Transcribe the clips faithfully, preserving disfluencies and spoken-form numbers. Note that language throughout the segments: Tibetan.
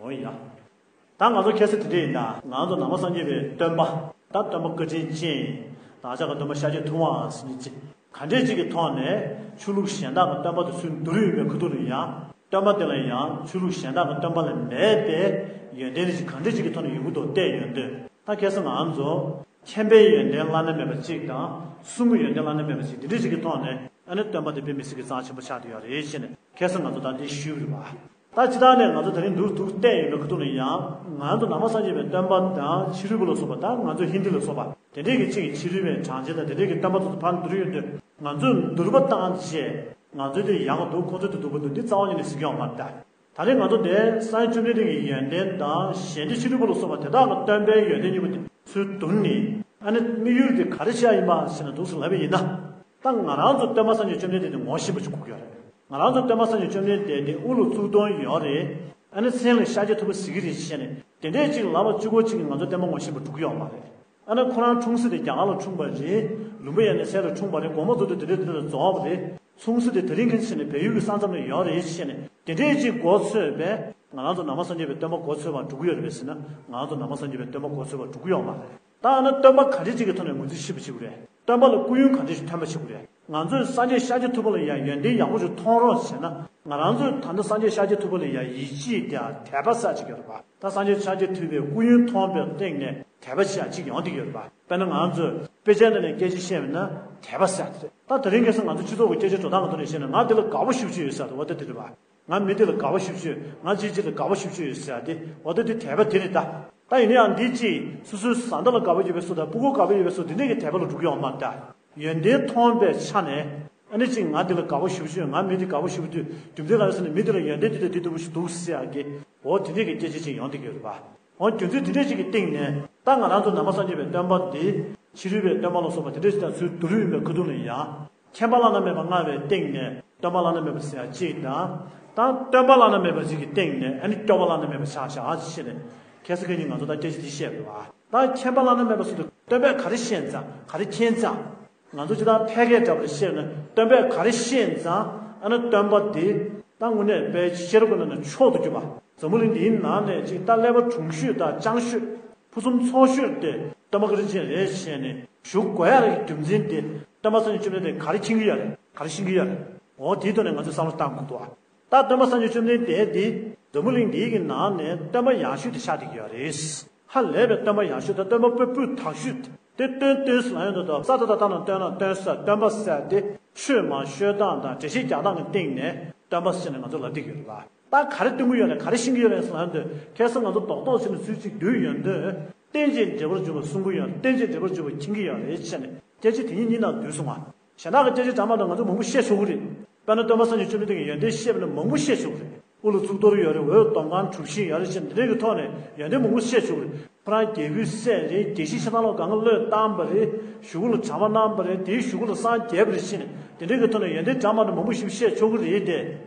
འོ་ཡ། ད་ང་ཚོ་ཁ་སང་དེ་འདྲ་ཡིན་ད། ང་ཚོ་ནང་པ་སངས་རྒྱས་པའི་སྟོན་པ། ད་སྟོན་པ་བཀའ་དྲིན་ཅན། བདག་ཅག་གི་སྟོན་པ་ཤཱཀྱ་ཐུབ་དབང་ཟེར་མཁན་ཅིག་ག་འདྲས་ཅིག་གི་ཐོག་ནས་ཆོས་ལུགས་གཞན་དག་གི་སྟོན་པ་དེ་ཚུར་བསྡུར་ཡོང་བའི་ཁ་ཐུག་ལ་ཡང་། སྟོན་པ་དེ་ལ་ཡང་ཆོས་ལུགས་གཞན་དག་གི་སྟོན་པ་ལས་མེད་པའི་ཡོན་ཏན་རེ་ཞིག་ག་འདྲས་ཅིག་གི་ཐོག་ནས་ཡོང་གི་འདུག་བལྟས་ཡོང་དུས། ད་ཁ་སང་ང་ཚོ་མཁྱེན་པའི་ཡོན་ཏན་བླ་ན་མེད་པ་གཅིག་དང་། གསུང་གི་ཡོན་ཏན་བླ་ན་མེད་པ་གཅིག་འདི་འདྲས་ཅིག་གི་ཐོག་ནས། ཨ་ནི་སྟོན་པ་དེ་དཔེ་མི་སྲིད་ཀྱི་རྩ་ཆེན་པོ་ཆགས་བསྡད་ཡོད་རེད་ཅེས་ནས་ཁ་སང་ང་ཚོ་ད་འདི་ཞུས་པ་རེད་པ། ད་སྤྱིར་བཏང་ནས་ང་ཚོ་དེ་རིང་འདུག་འདུག་བལྟས་ཡོང་བའི་ཁ་ཐུག་ལ་ཡང་། ང་ཚོ་ནང་པ་སངས་རྒྱས་པའི་སྟོན་པ་དང་ཕྱི་རོལ་པ་ལ་སོགས་པ་དང་། ང་ཚོ་ཧིན་དི་ལ་སོགས་པ་དེ་འདྲས་ཀྱི་གཅིག་གི་ཕྱི་རོལ་པའི་གྲངས་ཅན་དང་དེ་འདྲས་ཀྱི་སྟོན་པ་ཚོ་ཚོ་ཕར་བསྡུར་ཡོང་དུས། ང་ཚོས་བསྡུར་བ་བཏང་བྱས། ང་ཚོས་དེ་ཡག་པོ་འདུག་ཁོ་ཚོས་དེ་སྡུག་པོ་འདུག་འདི་རྩ་བ་ཉིད་ནས་ཟེར་གྱི་ཡོད་མ་རེད་ད། ད་རེས་ང་ཚོ་འདིར་སངས་རྒྱས་བཅོམ་ལྡན་འདས་ཀྱི་ཡོན་ཏན་དང་། གཞན་དེ་ཕྱི་རོལ་པ་ལ་སོགས་པ་དེ་དག་གི་སྟོན་པའི་ཡོན་ཏན་གཉིས་པོ་དེ་ཚུར་བསྡུར་ནས། ཨ་ནི་དམིགས་ཡུལ་དེ་ག་རེ་བྱས་ཡིན་པ་ཞེ་ན་འདུག་སེ་ལབ་པ་ཡིན་ན། ད་ང་རང་ཚོ་སྟོན་པ་སངས་རྒྱས་བཅོམ་ལྡན་འདས་དེ་ངོ་ཤེས་པ་ཞིག་དགོས་ཀྱི་ཡོད་རེད། ང་རང་ཚོ་སྟོན་པ་སངས་རྒྱས་བཅོམ་ལྡན་འདས་དེ་དབུ་ལ་གཙུག་ཏོར་ཡོད་རེད། ཨ་ནི་མཚན་ལ་ཤཱཀྱ་ཐུབ་པ་ཟེར་གྱི་རེད་ཅེས་ནས་དེ་འདྲས་ཅིག་ལབ་པ་གཅིག་པོ་གཅིག་གིས་ང་ཚོ་སྟོན་པ་ངོ་ཤེས་པ་འགྲོ་གི་ཡོད་མ་རེད། ཨ་ནི་ཁོ་རང་འཁྲུངས་ས་དེ་རྒྱ་གར་ལ་འཁྲུངས་པ་རེད། ལུམ་བི་ནི་ཡ་ནས་སེ་ལ་འཁྲུངས་པ་རེད། དགོངས་པ་རྫོགས་དུས་དེ་འདྲ་དེ་འདྲ་ལ་རྫོགས་པ་རེད། འཁྲུངས་ས་དེ་དེ་རིང་གི་ཆ་ནས་བལ་ཡུལ་གྱི་ས་མཚམས་ལ་ཡོད་རེད་ཅེས་ནས་དེ་འདྲས་ཅིག་མགོ་ཚོས་པས་ང་རང་ཚོ་ནང་པ་སངས་རྒྱས་པའི་སྟོན་པ་མགོ་ཚོས་པར་འགྲོ་གི་ཡོད་རེད་པས་ཟེར་ན། ང་རང་ཚོ་ནང་པ་སངས་རྒྱས་པའི་སྟོན་པ་མགོ་ཚོས་པར་འགྲོ་གི་ཡོད་མ་རེད། ད་ཨ་ནི་སྟོན་པ་ག་འདྲས་ཅིག་གི་ཐོག་ནས་ངོས་འཛིན་ཞིབ་པོ་བྱེད་དགོས་རེད། སྟོན་པ་ལ་སྐུ་ཡོན་ག་འདྲས་ཤིག་ཐོན་པ་བྱེད་དགོས་རེད། ང་ཚོས་སངས་རྒྱས་ཤཱཀྱ་ཐུབ་པ་ལ་ཡང་ཡོན་ཏན་ཡག་པོ་ཞིག་མཐོང་རོགས་བྱས་ན། ང་རང་ཚོས་ད་ལྟ་སངས་རྒྱས་ཤཱཀྱ་ཐུབ་པ་ལ་ཡང་ཡིད་ཆེས་དང་དད་པ་ཟེར་ཅིག་ཡོད་རེད་པ། ད་སངས་རྒྱས་ཤཱཀྱ་ཐུབ་པའི་སྐུ་ཡོན་མཐོང་བའི་སྟེང་ནས་དད་པ་ཟེར་ཅིག་ཡོང་བསྡད་ཡོད་རེད་པ། དཔེར་ན་ང་ཚོས་དཔེ་ཆའི་ནང་ནས་སྐད་ཆ་བཤད་པ་ན་དད་པ་ཟེར་དེ་རེད། ད་དེ་རིང་ཁ་སང་ང་ཚོ་སྤྱི་ཚོགས་ཀྱི་སྐད་ཆ་འགྲོ་སྟངས་ཀྱི་ཐོག་ནས་བཤད་ན། ང་འདི་ལ་དགའ་པོ་ཞེ་པོ་ཅིག་ཡོད་ཟེར་དེ། འོ་ད་དེ་རེད་པ། ང་མི་དེ་ལ་དགའ་པོ་ཞེ་པོ་ཅིག་ཡོད། ང་ཅིག་ཅིག་ལ་དགའ་པོ་ཞེ་པོ་ཅིག་ཡོད་ཟེར་ཡ་དེ། འོ་ད་དེ་དད་པ་དེ་རེད་ད། ད་ཡིན་ན་ཡང་འདི་ཅིག་སོ་སོའི་བཟའ་ཟླ་ལ་དགའ་པོ་ཡོད་པའི་བཟོ་དང་། ཕྲུ་གུ་དགའ་པོ་ཡོད་པའི་བཟོ། དེ་འདྲས་ཀྱི་དད་པ་ལ་འགྲོ་གི་ཡོད་མ་རེད་ད། ཡོན་ཏན་མཐོང་བའི་ཆ་ནས། ཨ་ནི་ཅིག་ང་འདི་ལ་དགའ་པོ་ཞེ་པོ་ཅིག་ཡོད། ང་མི་འདི་དགའ་པོ་ཞེ་པོ་འདུག་རྒྱུ་མཚན་ག་རེ་ཟེར་ན། མི་འདི་ལ་ཡོན་ཏན་འདི་དང་འདི་འདྲ་པོ་ཞིག་འདུག་ཟེར་ཡ་གི། འོ་དེ་འདྲས་ཀྱི་སྐད་ཆ་ཅིག་ཡོང་བསྡད་ཀྱི་ཡོད་རེད་པ། འོ་རྒྱུ་མཚན་དེ་འདྲས་ཅིག་གི་སྟེང་ནས། ད་ང་རང་ཚོ་ནང་པ་སངས་རྒྱས་པའི་སྟོན་པ་འདི་ཕྱི་རོལ་པའི་སྟོན་པ་ལ་སོགས་པ་དེ་འདྲས་ཅིག་དང་ཚུར་བསྡུར་ཡོང་བའི་ཁ་ཐུག་ལ་ཡང་། མཁྱེན་པ་བླ་ན་མེད་པ་མངའ་བའི་སྟེང་ནས་སྟོན་པ་བླ་ན་མེད་པ་ཟེར་ཡ་གཅིག་དང་། ད་སྟོན་པ་བླ་ན་མེད་པ་ཞིག་གི་སྟེང་ནས་ཨ་ནི་སྐྱོབ་པ་བླ་ན་མེད་པ་ཆགས་ཤག་ཨ་ཅེ་ནས། ཁ་སང་ཁ་ཉིན་ང་ཚོ་ད་སྐད་ཆ་འདི་བཤད་པ་རེད་པ། ད་མཁྱེན་པ་བླ་ན་མེད་པ་ཟེར་དུས་སྟོན་པས་ག་རེ་ཤེས་ཙང་ག་རེ་མཁྱེན་ཙང་། ང་ཚོ་སྤྱིར་བཏང་ཕལ་སྐད་འདྲ་པོ་ལ་བཤད་ན། སྟོན་པས་ག་རེ་ཤེས་ཙང་། ཨ་ནི་སྟོན་པ་འདི་ད་དངོས་གནས་དཔེ་ཤེས་རབ་ཀྱི་ནང་ནས་མཆོག་ཏུ་གྱུར་པ། འཛམ་བུ་གླིང་འདིའི་ནང་ནས་ཅིག་ད་ཀླད་པ་གྲུང་ཤོས་དང་སྤྱང་ཤོས། ཕུན་སུམ་ཚོགས་ཤོས་དེ་སྟོན་པ་བཀའ་དྲིན་ཅན་རེད་ཅེས་ནས་ཞུ་དགོས་ཡ་རེད། རྒྱུ་མཚན་དེ་སྟོན་པ་སངས་རྒྱས་བཅོམ་ལྡན་འདས་ག་རེ་མཁྱེན་གྱི་ཡོད་རེད། ག་རེ་ཤེས་ཀྱི་ཡོད་རེད། འོ་དེའི་ཐོག་ནས་ང་ཚོས་བསམ་བློ་བཏང་དགོས་འདུག་ཨ། ད་སྟོན་པ་སངས་རྒྱས་བཅོམ་ལྡན་འདས་དེ་འཛམ་བུ་གླིང་འདིའི་གི་ནང་ནས་སྟོན་པ་ཡག་ཤོས་དེ་ཆགས་བསྡད་ཀྱི་ཡོད་རེད། ཧ་ལས་པའི་སྟོན་པ་ཡག་ཤོས་དང་སྟོན་པ་དཔེ་སྤུས་དག་ཤོས་དེ། སྟོན་སྟོན་ཟེར་ལབ་ཡོང་དུས་ད་ས་ད་ད་ད་ནང་སྟོན་ན་སྟོན་ས། སྟོན་པ་ཟེར་དེ་ཆོས་མ་ཤོད་སྟངས་དང་འགྲེལ་བཤད་རྒྱག་སྟངས་ཀྱི་སྟེང་ནས་སྟོན་པ་ཟེར་ནས་ང་ཚོ་ལབ་བསྡད་ཀྱི་ཡོད་རེད་པ། ད་ག་རེ་སྟོན་གྱི་ཡོད་རེད། ག་རེ་ཤེས་ཀྱི་ཡོད་རེད་ཟེར་ལབ་དུས། ཁ་སང་ང་ཚོ་རྡོག་རྡོག་བྱས་ནས་ཚུར་གཅིག་བསྡུས་ཡོང་དུས། རྟེན་ཅིང་འབྲེལ་བར་འབྱུང་བ་གསུང་གི་ཡོད་རེད། རྟེན་ཅིང་འབྲེལ་བར་འབྱུང་བ་མཁྱེན་གྱི་ཡོད་རེད་ཟེར་ནས་སྐད་ཆ་དེ་གཉིས་གཉིས་ནང་བསྡུས་སོང་བ། གཞན་དག་གི་སྐད་ཆ་འདྲ་མ་འདྲ་ང་ཚོ་མང་པོ་བཤད་ཆོག་གི་རེད། དཔེར་ན་སྟོན་པ་སངས་རྒྱས་བཅོམ་ལྡན་འདས་ཀྱི་ཡོན་ཏན་བཤད་པ་ན་མང་པོ་བཤད་ཆོག་གི་རེད། དབུ་ལ་གཙུག་ཏོར་ཡོད་རེད། འོད་མདངས་དཀར་གྲུ་བཞི་ཡོད་རེད་ཅེས་འདི་འདྲའི་གི་ཐོག་ནས་ཡོན་ཏན་མང་པོ་བཤད་ཆོག་གི་རེད། ཁོ་རང་རྒྱལ་པོའི་སྲས་རེད། རྒྱལ་བཞི་ཞེ་སྡང་ལ་གང་ག་བློས་བཏང་བ་རེད། གཞུག་གུ་ལ་གྲྭ་པ་གནང་བ་རེད། དེའི་གཞུག་གུ་ལ་སངས་རྒྱས་པ་རེད་ཅེས་ནས་དེ་འདྲའི་གི་ཐོག་ནས་ཡོན་ཏན་འདྲ་མ་འདྲ་མང་པོ་ཞིག་བཤད་ཆོག་གི་རེད་དེ།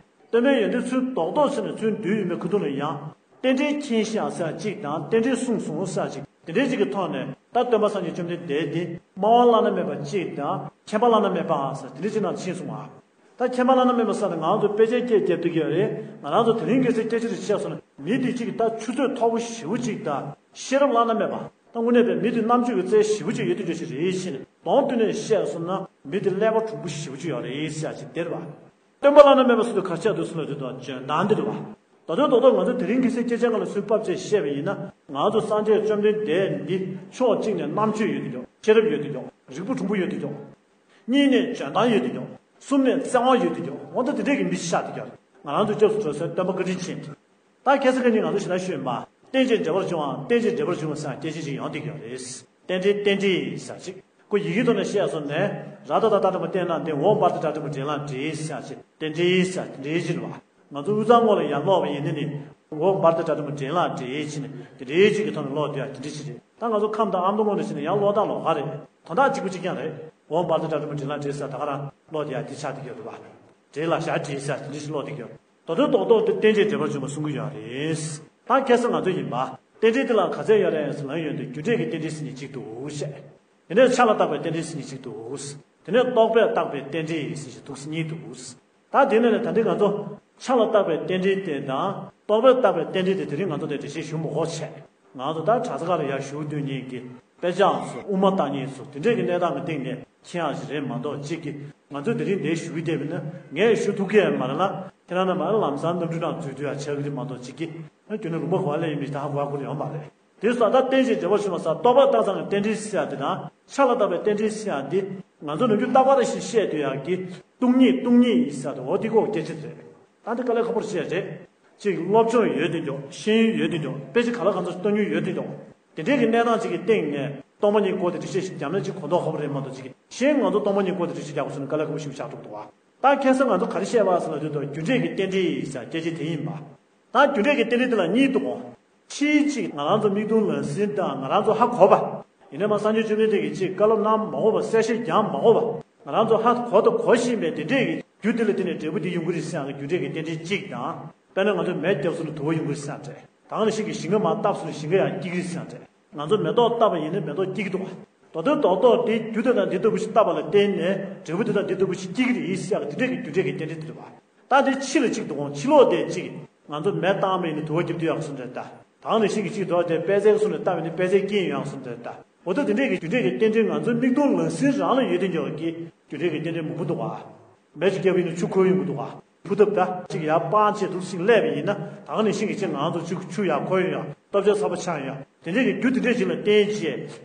སྟོན་པའི་ཡོན་ཏན་ཚུར་རྡོག་རྡོག་བྱས་ནས་ཚུར་བསྡུས་ཡོད་མེད་ཁུ་ཐུག་ལ་ཡང་། རྟེན་འབྲེལ་མཁྱེན་ཞིང་ཟེར་གཅིག་དང་། རྟེན་འབྲེལ་གསུངས་སོང་ཟེར་གཅིག་དེ་འདྲའི་གཅིག་གི་ཐོག་ནས་ད་སྟོན་པ་སངས་རྒྱས་བཅོམ་ལྡན་འདས་དེ་སྨྲ་བ་བླ་ན་མེད་པ་གཅིག་དང་། མཁྱེན་པ་བླ་ན་མེད་པ་ཟེར་དེ་འདྲའི་གཅིག་ནང་ཕྱིན་སོང་བ། ད་མཁྱེན་པ་བླ་ན་མེད་པ་ཟེར་ནས་ང་ཚོ་དཔེ་ཆའི་སྐད་རྒྱབ་བསྡད་ཀྱི་ཡོད་རེད། ང་རང་ཚོ་དེ་རིང་ཁ་སང་སྐད་ཆ་རེ་བཤད་སོང་ན། མི་དེ་གཅིག་གི་ད་ཆུ་ཚོད་མཐོ་པོ་ཞེ་པོ་གཅིག་དང་། ཤེས་རབ་བླ་ན་མེད་པ། ད་དངོས་གནས་དཔེ་མི་དེ་རྣམ་དཔྱོད་ཀྱི་རྩལ་ཞེ་པོ་གཅིག་ཡོད་དེ་འདྲ་ཞིག་རེད་ཟེར་ནས་གདོང་བསྟན་ནས་བཤད་སོང་ན། མི་དེ་ཀླད་པ་གྲུང་པོ་ཞེ་པོ་གཅིག་ཡོད་རེད་ཟེར་ཡ་ཅིག་དེ་རེད་བ། སྟོན་པ་བླ་ན་མེད་པ་ཟེར་དུས་ག་རེ་ཆགས་འདུག་ཟེར་ན། དེ་དང་འཇོན་ཐང་འདི་རེད་བ། ད་དུང་རྡོག་རྡོག་ང་ཚོ་དེ་རིང་ཁ་སང་སྐད་ཆ་སྒང་ལ་ཚུར་ཕབ་བྱས་བཤད་པ་ཡིན་ན། ང་ཚོ་སངས་རྒྱས་བཅོམ་ལྡན་འདས་འདི་ཕྱོགས་གཅིག་ནས་རྣམ་དཔྱོད་ཡོད་དེ་ཀྱང་། ཤེས་རབ་ཡོད་དེ་ཀྱང་། རིག་པ་གྲུང་པོ་ཡོད་དེ་ཀྱང་། གཉིས་ནས་འཇོན་ཐང་ཡོད་དེ་ཀྱང་། གསུམ་ནས་བརྩེ་བ་ཡོད་དེ་ཀྱང་། འོ་ད་དེ་འདྲས་ཀྱི་མི་ཞིག་ཆགས་དེ་ཀྱང་། ང་རང་ཚོ་སྐྱབས་སུ་འགྲོ་སའི་སྟོན་པ་བཀའ་དྲིན་ཅན་དེ། ད་ཁ་སང་ཁ་ཉིན་ང་ཚོ་ཞེ་དྲག་ཤོད་མ། རྟེན་ཅིང་འབྲེལ་བར་འབྱུང་བ། རྟེན་ཅིང་འབྲེལ་བར་འབྱུང་བ་ཟེར་སྐད་ཆ་ཅིག་ཡོང་བསྡད་ཀྱི་ཡོད་རེད། རྟེན་འབྲེལ་རྟེན་འབྲེལ་ཟེར་ཅིག་ཁོ་ཡི་གེ་ཐོག་ནས་བཤད་སོང་ནས། ར་ཏ་ཏ་ཏ་འགྲེང་བུ་རྟེན་ན་རྟེན། འོ་བར་ཏ་ཏ་འགྲེང་བུ་འབྲེང་ལ་འབྲེལ་ཟེར་ཅིག་རྟེན་འབྲེལ་ཟེར་འབྲེལ་ཅིག་རེད་བ། ང་ཚོ་དབུས་གཙང་ངོས་ལ་ཡར་ཀློག་པ་ཡིན་ན་ནི། འོ་བར་ཏ་ཏ་འགྲེང་བུ་འབྲེང་ལ་འབྲེལ་ཅེས་ནས་དེ་འདྲའི་ཅིག་གི་ཐོག་ནས་ཀློག་བསྡད་ཡ་དེ་འདྲ་ཅིག་རེད། ད་ང་ཚོ་ཁམས་དང་ཨ་མདོ་ངོས་ནས་བྱས་ན་ཡང་ཀློག་སྟངས་ལོགས་ཀ་རེད། དོན་དག་གཅིག་པ་གཅིག་རྐྱང་རེད། འོ་བར་ཏ་ཏ་འགྲེང་བུ་འབྲེང་ལ་འབྲེལ་ཟེར་ད་ག་རང་ཀློག་བསྡད་ཡ་དེ་ཆགས་བསྡད་ཡོད་རེད་བ། འབྲེལ་ལ་བཞག་འབྲེལ་ཟེར་དེ་འདྲ་ཞིག་ཀློག་བསྡད་ཡོད། ད་དུང་རྡོག་རྡོག་དེ་རྟེན་ཅིང་འབྲེལ་བར་འབྱུང་བ་གསུང་གི་ཡོད་རེད། ད་ཁ་སང་ང་ཚོ་ཡིན་པ། རྟེན་འབྲེལ་དེ་ལ་ག་ཚད་ཡོད་རེད་ཟེར་ལབ་ཡོང་དུས། རྒྱུ་འབྲས་ཀྱི་རྟེན་འབྲེལ་ཟེར་ནས་གཅིག་འདུག་བཤད། དེ་ནས་ཆ་ལ་བཏགས་པའི་རྟེན་འབྲེལ་ཟེར་ནས་གཅིག་འདུག་དེ་ནས་རྟོག་པས་བཏགས་པའི་རྟེན་འབྲེལ་ཟེར་ཞིག་འདུག་གཉིས་འདུག་ད་དེ་ནས་ནི་ད་ལྟའི་ང་ཚོ་ ཆ་ལ་བཏགས་པའི་རྟེན་འབྲེལ་དེ་དང་རྟོག་པས་བཏགས་པའི་རྟེན་འབྲེལ་དེ་དེ་རིང་ང་ཚོ་དེ་འགྲེལ་བཤད་ཞུ་མི་དགོས་བྱས། ང་ཚོ་ད་གྲྭ་ས་ཁག་ལ་ཡར་བཞུགས་དུས་ཉིད་ཀྱི་དཔེ་ཆ་སོགས་དབུ་མ་ལྟ་མཁན་སོགས་དེ་འདྲས་ཀྱི་གནས་སྟངས་ཀྱི་སྟེང་ནས་མཁྱེན་ཡག་ཞིག་རེད་མ་གཏོགས་གཅིག་གི་ང་ཚོས་དེ་རིང་འདིར་ཞུ་གི་བསྡད་པ་ཡིན་ན་ངས་ཞུ་ཐུབ་ཀྱི་ཡོད་མ་རེད་ལ། ཁྱེད་རང་རྣམ་པ་ལམ་སང་གནམ་གྲུ་ནང་འཛུལ་དུས་ཡང་ཆགས་ཀྱི་རེད་མ་གཏོགས་གཅིག་གི་ཨ་རྒྱུན་ནས་རུམ་པ་ག་པར་སླེབས་ཡིན་མིན་ད་ཧ་གོ་ཡག་ཁོ་རང་ཡོད་མ་རེད། དེ་སོགས་ད་རྟེན་ཅིང་འབྲེལ་པར་འབྱུང་བ་སོགས་རྟོག་པ་བཏགས་ཙམ་གྱི་རྟེན་འབྲེལ་ཟེར་ཡག་དེ་དང་ཆ་ལ་བཏགས་པའི་རྟེན་འབྲེལ་ཟེར་ཡག་འདི་ང་ཚོ་ནམ་རྒྱུན་རྟག་པར་ཞིག་བཤད་སྡོད་ཡག་གི་སྟོང་ཉིད་སྟོང་ཉིད་ཡིན་ཟེར་ཡག་དེ་འོ་དེ་ཀོ་སྐད་ཆ་རེད། ད་འདི་དཀའ་ལས་ཁག་པོ་བཤད་རེད། གཅིག་སློབ་སྦྱོང་ཡོད་དེ་འཇོག་ཤེས་ཡོན་ཡོད་དེ་འཇོག་དཔེ་ཆ་ག་ལ་གང་ཚོ་བཏང་མྱོང་ཡོད་དེ་འཇོག་དེ་འདྲའི་གི་གནས་སྟངས་ཅིག་གི་སྟེང་ནས་སྟོང་པ་ཉིད་སྐོར་དེ་འགྲེལ་བཤད་ཞིག་བརྒྱབ་ན་ཅིག་གོ་མདོག་ཁ་པོ་རེད་མ་གཏོགས་ཅིག་གི་གཞན་ང་ཚོ་སྟོང་པ་ཉིད་སྐོར་དེ་འགྲེལ་བཤད་རྒྱག་དགོས་སོང་ན་དཀའ་ལས་ཁག་པོ་ཞིག་ཆགས་འགྲོ་གི་འདུག་བ། ད་ཁ་སང་ང་ཚོ་ག་རེ་བཤད་པ་ཟེར་ན་དེ་ཚོ་རྒྱུ་འབྲས་ཀྱི་རྟེན་འབྲེལ་ཡིན་ཟེར་སྐད་ཆ་དེ་ཡིན་པ། ད་རྒྱུ་འབྲས་ཀྱི་རྟེན་འབྲེལ་དེ་ལ་གཉིས་འདུག་གོ་ཕྱིའི་གཅིག་ང་རང་ཚོ་མིག་མཐོང་ལག་ཟིན་དང་ང་རང་ཚོ་ཧ་གོ་བ། ཡིན་ནའི་མ་སངས་རྒྱས་བཅོམ་ལྡན་འདས་ཀྱིས་གཅིག་བཀའ་སློབ་གནང་མ་གོ་བ་གསལ་བཤད་རྒྱག་མ་གོ་བ། ང་རང་ཚོ་ཧ་གོ་དང་གོ་བཞིན་པའི་དེ་འདྲས་ཀྱི་རྒྱུ་དེ་ལ་བརྟེན་ནས་འབྲས་བུ་དེ་ཡོང་གི་རེད་ཟེར་ཡག་གི་རྒྱུ་འབྲས་ཀྱི་རྟེན་འབྲེལ་གཅིག་དང་། དཔེར་ན་ང་ཚོས་མེ་བརྒྱབ་སོང་ན་དུ་བ་ཡོང་གི་རེད་ཟེར་ཡག་རེད། ད་ག་ནང་བཞིན་གྱི་ཞིང་ཁ་མར་བཏབ་སོང་ན་ཞིང་ཁ་ཡང་སྐྱེ་གི་རེད་ཟེར་ཡག་རེད། ང་ཚོ་མེ་ཏོག་བཏབ་པ་ཡིན་ན་མེ་ཏོག་སྐྱེ་གི་འདུག་བ། མདོ་དོན་རྡོག་རྡོག་དེ་རྒྱུ་དེ་དང་དེ་ལྟ་བུ་ཞིག་བཏབ་པ་ལ་བརྟེན་ནས་འབྲས་བུ་དེ་དང་དེ་ལྟ་བུ་ཞིག་སྐྱེ་གི་རེད་ཟེར་ཡག་གི་དེ་འདྲས་ཀྱི་རྒྱུ་འབྲས་ཀྱི་རྟེན་འབྲེལ་དེ་རེད་བ། ད་དེ་ཕྱི་ལ་གཅིག་འདུག་གོ་ཕྱི་ལོགས་དེ་གཅིག་ང་ཚོ་མེ་བཏང་བ་ཡིན་ན་དུ་བ་རྒྱབ་དུས་ཡག་སོང་རེད་ད། ད་ག་ནང་བཞིན་གྱི་གཅིག་འདུག་དེ་པད་ཚལ་སོང་རེད་བཏབ་པ་ཡིན་ན་པད་ཚལ་སྐྱེ་ཡོང་ཡག་སོང་རེད་ད། འོ་ད་དེ་འདྲས་ཀྱི་རྒྱུ་འབྲས་ཀྱི་རྟེན་འབྲེལ་ང་ཚོའི་མིག་མཐོང་ལག་ཟིན་རང་ལ་ཡོད་དེ་འཇོག་གི་རྒྱུ་འབྲས་ཀྱི་རྟེན་འབྲེལ་མང་པོ་འདུག་བ། མེ་ཅིག་བརྒྱབ་པ་ཡིན་ན་ཆུ་ཁོལ་ཡོང་གི་འདུག་ག་ཕུ་ཐབ་ད་ཅིག་ཡར་སྤང་བྱས་འདུག་ཅིག་སླེབས་པ་ཡིན་ན་ད་ག་ནང་བཞིན་གྱི་ཅིག་ང་ཚོ་ཆུ་ཆུ་ཡར་ཁོལ་ཡོང་ཡ་སྟོབས་ཆེ་ཚ་པོ་ཆགས་ཡོང་ཡ་དེ་འདྲས་ཀྱི་རྒྱུ་དེ་འདྲས་ཅིག་ལ་བརྟེན་བྱས་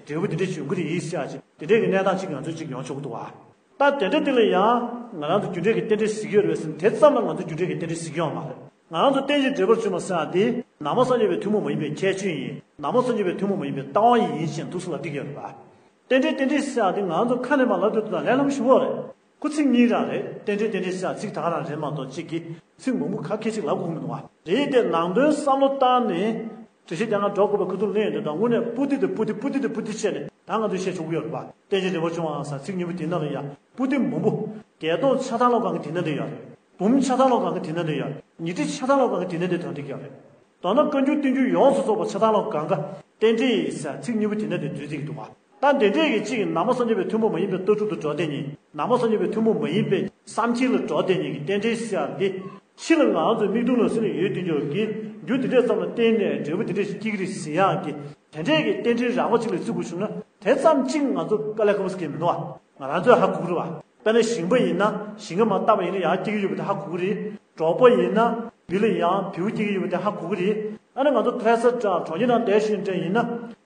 འབྲས་བུ་དེ་འདྲས་བྱུང་གི་རེད་ཟེར་ཡ་ཅིག་དེ་འདྲས་ཀྱི་གནས་སྟངས་ཅིག་ང་ཚོ་ཅིག་ཡོང་ཆོག་གི་འདུག་བ། ད་དེ་འདྲ་དེ་ལ་ཡང་ང་རང་ཚོ་རྒྱུ་འབྲས་ཀྱི་རྟེན་འབྲེལ་ཟེར་གྱི་ཡོད་རེད་ཟེར་ན་དེ་ཙམ་ལ་ང་ཚོ་རྒྱུ་འབྲས་ཀྱི་རྟེན་འབྲེལ་ཟེར་གྱི་ཡོད་མ་རེད། ང་རང་ཚོ་རྟེན་ཅིང་འབྲེལ་པར་འབྱུང་བ་ཟེར་ཡ་དེ་ནང་པ་སངས་རྒྱས་པའི་ཐུན་མོང་མ་ཡིན་པའི་ཁྱད་ཆོས་ཡིན། ནང་པ་སངས་རྒྱས་པའི་ཐུན་མོང་མ་ཡིན་པའི་ལྟ་བ་ཡིན་ཞེས་འདུག་སེ་ལབ་བསྡད་ཀྱི་ཡོད་རེད་པ། རྟེན་འབྲེལ་རྟེན་འབྲེལ་ཟེར་ཡ་དེ་ང་ཚོ་ཁ་ནས་མར་ལབ་དུས་དང་ལན་ལམ་ཞུ་བ་རེད། ཁོ་ཚིག་གཉིས་རང་རེད། རྟེན་འབྲེལ་རྟེན་འབྲེལ་ཟེར་ཡ་ཚིག་ད་ག་རང་རེད་མ་གཏོགས་གཅིག་གི་ཚིག་མང་པོ་ག་གེ་ཅིག་ལབ་དགོས་མི་འདུག་བ། རེད་དེ་ནང་དོན་བསམ་བློ་བཏང་ནས་འགྲེལ་བཤད་རྒྱག་ང་འགྲོ་དགོས་པའི་ཁུ་ཐུག་ལེན་ཡོད་དུས་དང་དངོས་གནས་པུ་ཏི་དེ་པུ་ཏི་པུ་ཏི་དེ་པུ་ཏི་བྱས་ནས་ད་ང་ཚོས་བཤད་ཆོག་གི་ཡོད་རེད་པ། རྟེན་ཅིང་འབྲེལ་པར་འབྱུང་བའང་ཟེར་ཚིག་གཉིས་པོ་དེ་ནང་ལ་ཡང་པུ་ཏི་མང་པོ། བརྒྱད་སྟོང་ཆ་ཚང་ལོ་གང་གི་དེ་ན་དེ་ཡོད་རེད། འབུམ་ཆ་ཚང་ལོ་གང་གི་དེ་ན་དེ་ཡོད་རེད། ཉི་ཁྲི་ཆ་ཚང་ལོ་གང་གི་དེ་ན་དེ་དོན་དེ་ཡོད་རེད། མདོར་ན་བཀའ་འགྱུར་བསྟན་འགྱུར་ཡོངས་སུ་རྫོགས་པ་ཆ་ཚང་ལོ་གང་ག་རྟེན་འབྲེལ་ཡིན་ཟེར་ཚིག་གཉིས་པོ་དེ་ན་དེ་འདུས་ཚིག་འདུག་བ། ད་དེ་འདྲས་ཀྱི་གཅིག་ནང་པ་སངས་རྒྱས་པའི་ཐུན་མོང་མ་ཡིན་པའི་ལྟ་གྲུབ་ཏུ་འགྲོ་བསྡད་མཁན། ནང་པ་སངས་རྒྱས་པའི་ཐུན་མོང་མ་ཡིན་པའི་བསམ་འཆར་ལ་འགྲོ་བསྡད་མཁན་གྱི་རྟེན་འབྲེལ་ཟེར་ཡག་འདི། ཕྱི་ལ་ང་ཚོའི་མིག་མཐོང་ལག་ཟིན་ལ་ཡོད་དུས་འཇོག་གི་རྒྱུ་དེ་འདྲས་ཙམ་ལ་བརྟེན་ནས་འབྲས་བུ་དེ་འདྲས་ཤིག་སྐྱེ་གི་རེད་ཟེར་ཡག་གི་དེ་འདྲས་ཀྱི་རྟེན་འབྲེལ་རགས་པ་གཅིག་ལ་བརྩི་དགོས་བྱུང་ན་དེ་ཙམ་གཅིག་ང་ཚོ་དཀའ་ལས་ཁག་པོ་ཟེར་གྱི་མི་འདུག་བ། ང་རང་ཚོས་ཧ་གོ་གི་རེད་བ། དཔེར་ན་ཞིང་པ་ཡིན་ན་ཞིང་ཁ་མར་བཏབ་པ་ཡིན་ན་ཡར་སྐྱེ་གི་ཡོད་པ་དེ་ཧ་གོ་གི་རེད། འབྲོག་པ་ཡིན་ན་མི་ལ་ཡང་བེའུ་སྐྱེ་གི་ཡོད་པ་དེ་ཧ་གོ་གི་རེད། ཨ་ནི་ང་ཚོ་ཐོས་ས་འདྲ་གྲོང་ཁྱེར་ནང་བསྡད་བཞིན་འདྲ་ཡིན་ན་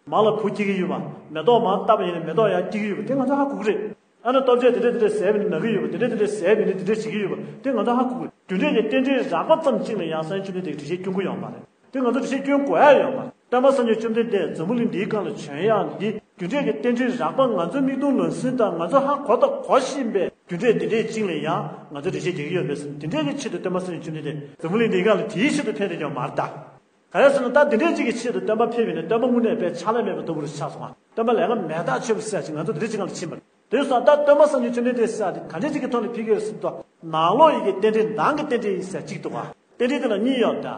མ་ལ་བུ་སྐྱེ་གི་ཡོད་པ། མེ་ཏོག་མར་བཏབ་པ་ཡིན་ན་མེ་ཏོག་ཡར་སྐྱེ་གི་ཡོད་པ་དེ་ང་ཚོ་ཧ་གོ་གི་རེད། ཨ་ནི་ལྟོ་ཆས་དེ་འདྲས་དེ་འདྲས་བཟས་པ་ཡིན་ན་ན་གི་ཡོད་པ། དེ་འདྲས་དེ་འདྲས་བཟས་པ་ཡིན་ན་དེ་འདྲས་བྱེད་ཀྱི་ཡོད་པ་དེ་ང་ཚོ་ཧ་གོ་གི་རེད། རྒྱུ་འབྲས་ཀྱི་རྟེན་འབྲེལ་རགས་པ་ཙམ་གཅིག་ལ་ཡང་སངས་རྒྱས་བཅོམ་ལྡན་འདས་ཀྱིས་འགྲེལ་བཤད་སྐྱོན་གྱི་ཡོད་མ་རེད། དེ་ང་ཚོ་འགྲེལ་བཤད་སྐྱོན་དགོས་ཡ་ཡོད་མ་རེད། སྟོན་པ་སངས་རྒྱས་བཅོམ་ལྡན་འདས་འཛམ་བུ་གླིང་འདིའི་སྒང་ལ་བྱོན་ཡག་འདི་རྒྱུ་འབྲས་ཀྱི་རྟེན་འབྲེལ་རགས་པ་ང་ཚོའི་མིག་མཐོང་ལག་ཟིན་དང་ང་ཚོ་ཧ་གོ་དང་གོ་བཞིན་པའི་རྒྱུ་འབྲས་འདི་འདྲས་གཅིག་ལ་ཡང་ང་ཚོ་འགྲེལ་བཤད་རྒྱག་གི་ཡོད་པས་ཟེར་ན་དེ་འདྲས་ཀྱི་ཆེད་དུ་སྟོན་པ་སངས་རྒྱས་བཅོམ་ལྡན་འདས་འཛམ་བུ་གླིང་འདིའི་སྒང་ལ་དེའི་ཆེད་དུ་ཕེབས་ཏེ་ཡོད་མ་རེད་ད། ག་རེ་ཟེར་ན་ད་དེ་འདྲས་གཅིག་གི་ཆེད་དུ་སྟོན་པ་ཕེབས་པ་ཡིན་ན་སྟོན་པ་དངོས་གནས་དཔེ་ཕྱག་ལས་མེད་པ་ལྟ་བུ་རུ་ཆགས་སོང་ང་། སྟོན་པ་ལས་ཀ་མེད་ཐག་ཆོད་པ་ཟེར་ཡ་ཅིག་ང་ཚོ་དེ་འདྲས་གཅིག་སྒང་ལ་ཕྱིན་པ་རེད། དེ་སོང་ད་སྟོན་པ་སངས་རྒྱས་བཅོམ་ལྡན་འདས་ཟེར་ཡ་དེ་ག་འདྲས་གཅིག་གི་ཐོག་ནས་ཕེབས་ཀྱི་ཡོད་ཟེར་དུས་ནང་ལོགས་ཡི་གེ་རྟེན་འབྲེལ་ནང་གི་རྟེན་འབྲེལ་ཡིན་ཟེར་ཡ་གཅིག་འདུག་ག་རྟེན་འབྲེལ་དེ་ལ་གཉིས་ཡོད་ད།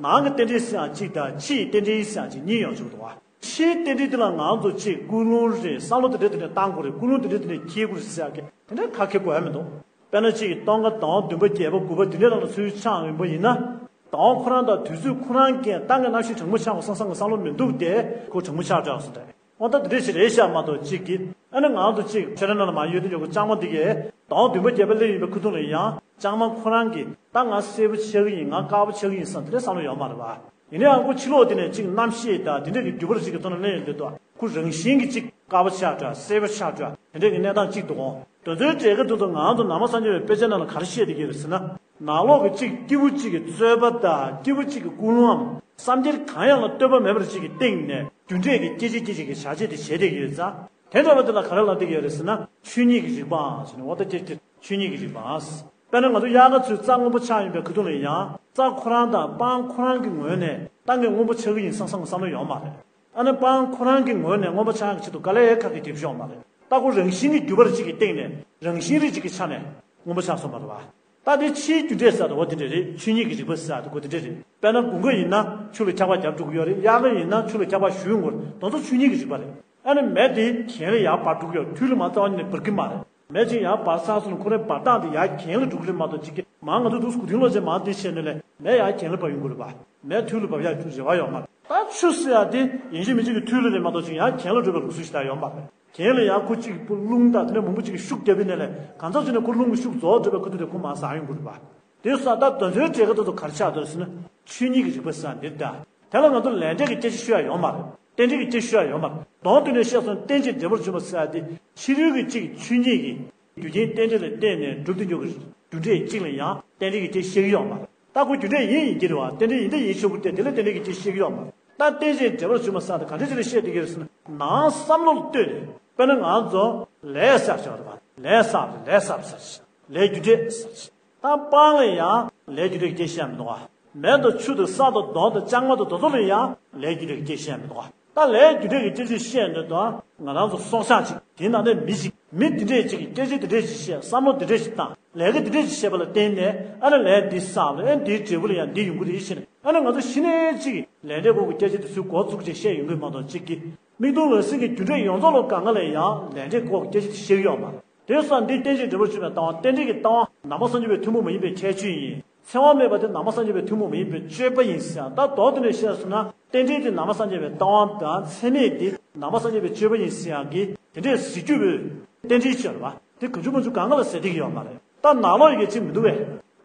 ནང་གི་རྟེན་འབྲེལ་ཟེར་ཡ་གཅིག་དང་ཕྱིའི་རྟེན་འབྲེལ་ཟེར་ཡ་གཅིག་གཉིས་ཡོད་ཆོག་འདུག་ག་ཕྱིའི་རྟེན་འབྲེལ་དེ་ལ་ང་ཚོ་གཅིག་ཀུན་སློང་རེད་བསམ་བློ་དེ་འདྲས་དེ་འདྲས་བཏང་དགོས་རེད། ཀུན་སློང་དེ་འདྲས་དེ་འདྲས་འཁྱེར་དགོས་རེད་ཟེར་ཡ་གི་དེ་འདྲས་ཁ་འཁྱེར་དགོས་ཡ་མི་འདུག་དཔེར་ན་གཅིག་གི་སྟོན་ཀ་དང་བདུན་པ་བརྒྱད་པ་དགུ་པ་དེ་འདྲས་ལ་ཚུར་ཆགས་ཡོང་པ་ཡིན་ན། དང་ཁོ་རང་དང་དུས་ཚོད་ཁོ་རང་གིས་ཏང་གི་གནམ་གཤིས་གྲང་མོ་ཆགས་པ་བསམ་བསམ་གི་བསམ་བློ་མི་འདུག་སྟེ་ཁོ་གྲང་མོ་ཆགས་འགྲོ་ཡ་སོང་སྟེ། འོ་ད་དེ་འདྲས་ཞིག་རེད་ཤག་མ་གཏོགས་གཅིག་གིས་ཨ་ནི་ང་ཚོ་གཅིག་ཁྱེད་རང་ནང་ལ་མ་ཡོད་དུས་ཡོད་གི་ལྕང་མ་འདི་གས་དང་བདུན་པ་བརྒྱད་པ་སླེབས་ཡོད་པའི་ཁུ་ཐུག་ལ་ཡང་ལྕང་མ་ཁོ་རང་གིས་ད་ང་སེར་པོ་ཆགས་ཀྱི་ཡིན་ང་དཀར་པོ་ཆགས་ཀྱི་ཡིན་བསམ་དེ་འདྲས་བསམ་བློ་ཡོད་མ་རེད་བ། ཡིན་ནའང་ཁོ་ཕྱི་ལོགས་དེ་ནས་གཅིག་རྣམ་ཤེས་དང་དེ་འདྲས་ཀྱི་རྒྱུ་པར་ཞིག་གི་ཐོག་ནས་གླེང་ཡོང་དུས་ད་ཁོ་རང་བཞིན་གྱིས་གཅིག་དཀར་པོ་ཆགས་འགྲོ་སེར་པོ་ཆགས་འགྲོ་དེ་འདྲས་ཀྱི་གནས་སྟངས་གཅིག་འདུག་གོ། དེ་ཚོའི་གྲས་ཀ་དེ་ཚོ་ང་ཚོ་ནང་པ་སངས་རྒྱས་པའི་དཔེ་ཆ་ནང་ལ་ག་རེ་བཤད་བསྡད་ཀྱི་ཡོད་རེད་ཟེར་ན། ནང་ལོགས་ཀྱི་གཅིག་སྐྱེས་བུ་གཅིག་གི་རྩོད་པ་དང་སྐྱེས་བུ་གཅིག་གི་ཀུན་སློང་བསམ་འཆར་གང་ཡང་ལ་ལྟོས་པ་མེད་པར་གཅིག་གི་སྟེང་ནས་རྒྱུ་འབྲས་ཀྱི་སྐྱེད་བྱེད་སྐྱེད་བྱེད་ཀྱི་བྱ་བྱེད་དེ་བྱེད་བསྡད་ཀྱི་ཡོད་ཙང་། དེ་འདྲ་བ་དེ་ལ་ག་རེ་ལབ་བསྡད་ཀྱི་ཡོད་རེད་ཟེར་ན་ཆོས་ཉིད་ཀྱི་རིག་པའམ་ཟེར་ནས་འོ་ད་ཀྱེ་ཀྱེ་ཆོས་ཉིད་ཀྱི་རིག་པའམ། དཔེར་ན་ང་ཚོ་དབྱར་ཁ་ཚོའི་རྩྭ་སྔོན་པོ་ཆགས་ཡོང་པའི་ཁ་ཐུག་ལ་ཡང་རྩྭ་ཁོ་རང་དང་སྤང་ཁོ་རང་གི་ངོས་ནས་ཏང་གི་སྔོན་པོ་ཆགས་ཀྱི་ཡིན་བསམ་བསམ་གི་བསམ་བློ་ཡོད་མ་རེད། ཨ་ནི་སྤང་ཁོ་རང་གི་ངོས་ནས་སྔོན་པོ་ཆགས་ཀྱི་ཆེད་དུ་དཀའ་ལས་ཁག་གི་རྒྱབ་ཤོག་མ་རེད། ལྟ་སྐོར་རང་བཞིན་གྱི་རྒྱུ་པར་གཅིག་གི་སྟེང་ནས་རང་བཞིན་རིགས་གཅིག་གི་ཆ་ནས་སྔོན་པོ་ཆགས་སོང་བ་རེད་བ། ད་དེ་ཕྱིའི་རྒྱུ་འབྲས་ཟེར་དུས་འོ་དེ་འདྲས་རེད། ཆོས་ཉིད་ཀྱི་རིག་པ་ཟེར་དུས་གོ་དེ་འདྲས་རེད། དཔེར་ན་དགུན་ཁ་ཡིན་ན་ཆུ་ལ་འཁྱག་པ་བརྒྱབ་འགྲོ་གི་ཡོད་རེད། དབྱར་ཁ་ཡིན་ན་ཆུ་ལ་འཁྱག་པ་གཞུ་ཡོང་གི་རེད། དེ་ཚོ་ཆོས་ཉིད་ཀྱི་རིག་པ་རེད། ཨ་ནི་མེ་དེ་གྱེན་ལ་ཡར་འབར་འགྲོ་གི་ཡོད། དུས་ལ་མ་རྩ་བ་ཉིད་ནས་འབར་གི་མ་རེད། མེ་གཅིག་ཡར་འབར་ཚར་སོང་ན་ཁོ་རང་འབར་སྟངས་དེ་ཡར་གྱེན་ལ་འགྲོ་གི་རེད་མ་གཏོགས་གཅིག་གི་ མ་ང་ཚོ་འདུག་སྐུ་དྲིན་ལོ་ཅན་མ་དེ་བཤད་ནས་ལས་མེ་ཡང་གྱེན་ལ་བབས་ཡོང་གི་རེད་པ། མེ་ཐུར་ལ་བབས་ཡག་རྒྱུ་རེ་བ་ཡོད་མ་རེད། ད་ཆུ་ཟེར་ཡག་དེ་ཡིན་གཅིག་མིན་གཅིག་གི་ཐུར་ལ་རེད་མ་གཏོགས་ཅིག་ཡང་གྱེན་ལ་འགྲོ་བའི་ལུགས་སྲོལ་ཞིག་ད་ཡོད་མ་རེད། གྱེན་ལ་ཡང་ཁོ་གཅིག་གི་པུ་རླུང་དང་དེ་ནས་མང་པོ་གཅིག་གི་ཤུགས་རྒྱབ་པའི་ནས་ལས་གང་ཚ་ཅིག་ནས་ཁོ་རླུང་གི་ཤུགས་རྫོགས་འགྲོ་བའི་ཁོ་ཐུར་དེ་ཁོ་མར་ཟག་ཡོང་གི་རེད་པ། དེ་སོང་ད་དོན་ཚན་འབྲས་ཀ་དེ་ཚོ་ག་རེ་ཆགས་འདུག་ཟེར་ན་ཆོས་ཉིད་ཀྱི་རིག་པ་ཟེར་འདིར་ད། དེ་ལ་ང་ཚོ་ལས་འབྲས་ཀྱི་སྐད་ཆ་ཤོད་ཡ་ཡོད་མ་རེད། རྟེན་འབྲེལ་གྱི་སྐད་ཆ་ཤོད་ཡ་ཡོད་མ་རེད། དོན་དུ་ནས་བཤད་སོང་རྟེན་ཅིང་འབྲེལ་པར་འབྱུང་བ་ཟེར་ཡ་དེ་ཕྱི་རོལ་གྱི་གཅིག་ཆོས་ཉིད་ཀྱི་རྒྱུ་རྐྱེན་རྟེན་འབྲེལ་ལ་བརྟེན་ནས་གྲུབ་སྟེ་འཇོག་གི་རྒྱུ་འབྲས་གཅིག་ལ་ཡང་རྟེན་འབྲེལ་གྱི་སྐད་ཆ་བཤད་ཀྱི་ཡོད་མ་རེད། ད་ཁོ་རྒྱུ་འབྲས་ཡིན་ཡིན་གྱི་རེད་བ། རྟེན་འབྲེལ་ཡིན་ད་ཡིན་ཆོག་གི་རེད་དེ་དེ་ལ་རྟེན་འབྲེལ་གྱི་སྐད་ཆ་བཤད་ཀྱི་ཡོད་མ་རེད། ད་རྟེན་ཅིང་འབྲེལ་པར་འབྱུང་བ་ཟེར་ཡ་དེ་ག་འདྲ་ཅིག་ལ་བཤད་བསྡད་ཀྱི་རེད་ཟེར་ན་ནང་བསམ་བློ་ལ་ལྟོས་ནས་དཔེར་ན་ང་ཚོ་ལས་བསགས་བྱས་པ་རེད་བ། ལས་བསགས་རེད། ལས་བསགས་པ་ཟེར་ཞིང་ལས་རྒྱུ་འབྲས་ཟེར་ཞིང་། ད་སྤང་ལ་ཡང་ལས་རྒྱུ་འབྲས་ཀྱི་སྐད་ཆ་བཤད་མི་འདུག་ག་མེ་དང་ཆུ་དང་ས་དང་རྡོ་དང་ལྕང་མ་དང་རྡོ་ཐོ་ལ་ཡང་ལས་རྒྱུ་འབྲས་ཀྱི་སྐད་ཆ་བཤད་མི་འདུག་ག་ད་ལས་རྒྱུ་འབྲས་ཀྱི་སྐད་ཆ་བཤད་འདོད་དང་ང་རང་ཚོ་སྲོག་ཆགས་གཅིག་དེའི་ནང་ནས་མི་གཅིག་མི་དེ་འདྲས་གཅིག་གིས་སྐད་ཆ་དེ་འདྲས་ཅིག་བཤད། བསམ་བློ་དེ་འདྲས་ཅིག་བཏང་། ལས་ཀ་དེ་འདྲས་ཅིག་བཤད་པ་ལ་བརྟེན་ནས་ཨ་ནི་ལས་འདི་བསགས་པ་ཨ་ནི་འདིའི་འབྲས་བུ་ལ་ཡང་འདི་ཡོང་གི་རེད་ཟེར་ནས་ཨ་ནི་ང་ཚོ་གཞི་ནས་གཅིག་གིས་ལས་འབྲས་སྐོར་གྱི་སྐད་ཆ་དེ་ཚོའི་འགོ་བཙུགས་བྱས་བཤད་ཡོང་གི་མ་གཏོགས་གཅིག་གིས། དམིགས་རྡུགས་ལ་སེང་གེ་རྒྱུ་འབྲས་ཡོངས་རྫོགས་ལ་གང་ག་ལ་ཡང་ལས་འབྲས་སྐོར་སྐད་ཆ་དེ་བཤད་ཀྱི་ཡོད་མ་རེད། དེ་སོང་འདི་རྟེན་ཅིང་འབྲེལ་པར་འབྱུང་བའི་ལྟ་བ་རྟེན་འབྲེལ་གྱི་ལྟ་བ་ནང་པ་སངས་རྒྱས་པའི་ཐུན་མོང་མ་ཡིན་པའི་ཁྱད་ཆོས་ཡིན། འཚེ་བ་མེད་པ་དེ་ནང་པ་སངས་རྒྱས་པའི་ཐུན་མོང་མ་ཡིན་པའི་སྤྱོད་པ་ཡིན་ཟེར་ཡང་ད་མདོར་བསྡུས་ནས་བཤད་སོང་ན་རྟེན་འབྲེལ་དེ་ནང་པ་སངས་རྒྱས་པའི་ལྟ་བ་དང་འཚེ་མེད་དེ་ནང་པ་སངས་རྒྱས་པའི་སྤྱོད་པ་ཡིན་ཟེར་ཡང་གི་དེ་འདྲས་ཟེར་རྒྱུ་བོས་རྟེན་འབྲེལ་ཆེ་བ་དེ་གང་བྱུང་མང་བྱུང་གང་ག་ལ་ཟེར་བསྡད་ཀྱི་ཡོད་མ་རེད། ད་ནང་ལོགས་ཡི་གེ་གཅིག་མི་འདུག་བས།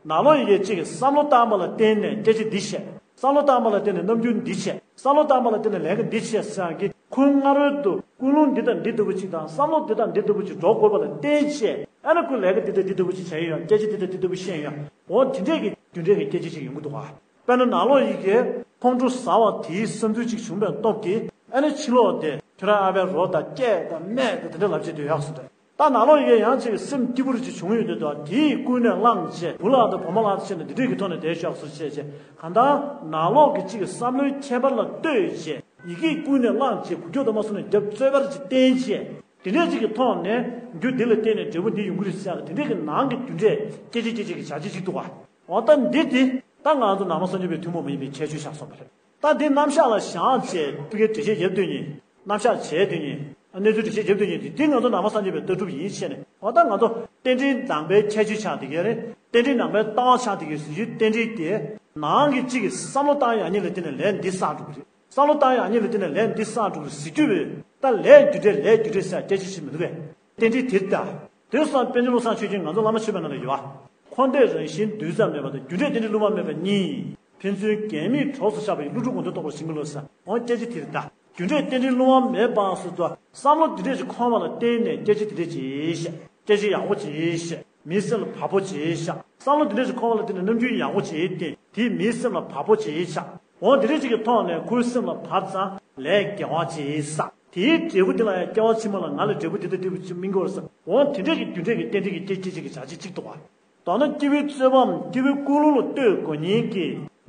ནང་ལོགས་ཡི་གེ་གཅིག་གིས་བསམ་བློ་བཏང་བ་ལ་བརྟེན་ནས་སྐད་ཆ་འདི་བཤད། བསམ་བློ་བཏང་བ་ལ་བརྟེན་ནས་རྣམ་འགྱུར་འདི་བྱས། བསམ་བློ་བཏང་བ་ལ་བརྟེན་ནས་ལས་ཀ་འདི་བྱས་ཟེར་ཡང་གི་ཁོའི་སྔ་རོལ་དུ་ཀུན་སློང་འདི་དང་འདི་ལྟ་བུ་གཅིག་དང་བསམ་བློ་འདི་དང་འདི་ལྟ་བུ་གཅིག་འགྲོ་དགོས་པ་ལ་བརྟེན་བྱས་ཨ་ནི་ཁོས་ལས་ཀ་འདི་དང་འདི་ལྟ་བུ་གཅིག་བྱས་ཡོད། སྐད་ཆ་འདི་དང་འདི་ལྟ་བུ་བཤད་ཡོད། འོ་དེ་འདྲས་ཀྱི་རྒྱུ་འབྲས་ཀྱི་སྐད་ཆ་ཅིག་ཡོང་གི་འདུག་ག་དཔེར་ན་ནང་ལོགས་ཡི་གེ་ཁོང་ཁྲོ་ཟ་བ་དེའི་བསམ་ཚུལ་ཅིག་བྱུང་བའི་སྟོབས་ཀྱིས་ཨ་ནི་ཕྱི་ལོགས་དེ་ཁྱོད་རང་ཨ་ཕའི་རོ་དང་སྐད་དང་སྨད་དང་དེ་འདྲ་ལབ་བྱས་སྡོད་ཡག་སོང་ད། ད་ནང་ལོགས་ཡི་གེ་ཡང་ཅིག་སེམས་སྐྱིད་པོ་རུ་ཅིག་བྱུང་ཡོད་དུས་དང་དེས་ཀུན་ནས་བསླངས་བྱས་བུ་ལགས་དང་བུ་མོ་ལགས་བྱས་ནས་འདི་འདྲས་ཀྱི་ཐོག་ནས་བསྡད་ཤོག་སོ་བྱས་བྱས་གང་ལྟར་ནང་ལོགས་ཀྱི་ཅིག་བསམ་བློའི་ཁྱད་པར་ལ་ལྟོས་བྱས་ཡི་གེ་ཀུན་ནས་བསླངས་བྱས་གུ་ཁྱོག་དུ་མ་སོང་ནས་རྒྱབ་རྩོད་པར་ཅིག་བསྟན་བྱས་དེ་འདྲས་ཅིག་གི་ཐོག་ནས་རྒྱུ་འདི་ལ་བརྟེན་ནས་འབྲས་བུ་འདི་ཡོང་གི་རེད་ཟེར་ཡག་དེ་འདྲས་ཀྱི་ནང་གི་རྒྱུ་འབྲས་སྐད་ཆ་སྐད་ཆ་གི་བྱ་བྱེད་ཅིག་འདུག་བ། འོ་ད་འདི་དེ་ད་ང་ཚོ་ནང་པ་སངས་རྒྱས་པའི་ཐུན་མོང་མ་ཡིན་པའི་ཁྱད་ཆོས་ཆགས་སོང་བ་རེད། ད་འདི་རྣམ་གཞག་ལ་བཞག་བྱས་ཕ་གིའི་འགྲེལ་བཤད་རྒྱབ་སྡོད་ཉིན། རྣམ་གཞག་བྱས་སྡོད་ཉིན། གནས་ཚུལ་འགྲེལ་བཤད་རྒྱབ་སྡོད་ཉིན་དེ་འདི་ང་ཚོ་ནང་པ་སངས་རྒྱས་པའི་ལྟ་གྲུབ་ཡིན་བྱས་ནས་འོ་ད་ང་ཚོ་རྟེན་འབྲེལ་ནང་པའི་ཁྱད་ཆོས་ཆགས་འདི་ག་རེད། རྟེན་འབྲེལ་ནང་པའི་ལྟ་བ་ཆགས་འདི་གའི་ཟེར་རྒྱུའི་རྟེན་འབྲེལ་དེ་ནང་གི་གཅིག་གིས་བསམ་བློ་བཏང་ཡག་ཉིད་ལ་བརྟེན་ནས་ལས་འདི་བསགས་འགྲོ་གི་རེད། བསམ་བློ་བཏང་ཡག་ཉིད་ལ་བརྟེན་ནས་ལས་འདི་བསགས་འགྲོ་གི་རེད་ཟེར་རྒྱུ་བས་ད་ལས་རྒྱུ་འབྲས་ལས་རྒྱུ་འབྲས་ཟེར་སྐད་ཆ་ཞིག་མི་འདུག་གས། རྟེན་འབྲེལ་དེ་ལྟ། དེ་སོང་དཔལ་འབྱོར་བློ་བཟང་ཆོས་ཅན་ང་ཚོ་བླ་མ་མཆོད་པའི་ནང་ལ་ཡོད་པ། འཁོར་འདས་རང་བཞིན་རྡུལ་ཙམ་མེད་པ་དང་རྒྱུ་འབྲས་རྟེན་འབྲེལ་བསླུ་བ་མེད་པ་གཉིས། ཕན་ཚུན་གེགས་མེད་གྲོགས་སུ་བཞག་པ་ཡི་བསླུ་བྲིད་སྒོམ་དོན་རྟོགས་པར་བྱིང་རྒོད་བློ་ཟེར་འོང་སྐད་ཆ་དེ་རེད་ད། རྒྱུ་འབྲས་རྟེན་འབྲེལ་བསླུ་བ་མེད་པའང་སོ་སོ་བསམ་བློ་འདི་འདྲས་ཀྱི་འཁོར་བ་ལ་བརྟེན་ནས་སྐད་ཆ་འདི་འདྲས་ཅིག་བཤད། སྐད་ཆ་ཡག་པོ་ཅིག་བཤད། མིའི་སེམས་ལ་བབ་པོ་ཅིག་བཤད། བསམ་བློ་འདི་འདྲས་ཀྱི་འཁོར་བ་ལ་བརྟེན་ནས་རྣམ་འགྱུར་ཡག་པོ་ཅིག་བསྟན། དེས་མིའི་སེམས་ལ་བབ་པོ་ཅིག་ཆགས། འོ་འདི་འདྲས་ཅིག་གི་ཐོག་ནས་ཁོའི་སེམས་ལ་བབ་ཙང་ལས་དགེ་བ་ཅིག་བསགས། དེའི་འབྲས་བུ་དེ་ལ་ཡང་སྐྱེ་བ་ཕྱི་མ་ལ་ང་ལ་འབྲས་བུ་འདི་ལྟ་འདི་ལྟ་ཅིག་སྨིན་གྱི་ཡོད་རེད་ཟེར། འོ་དེ་འདྲས་ཀྱི་རྒྱུ་འབྲས་ཀྱི་རྟེན་འབྲེལ་གྱི་སྐད་ཆ་ཅིག་གི་བྱ་བྱེད་ཅིག་འདུག་བ། མདོར་ན་སྐྱེ་བོའི་རྩོད་པའམ་སྐྱེ་བོའི་ཀུན་སློང་ལ་ལྟོས་དགོས་ཉིན་གྱི་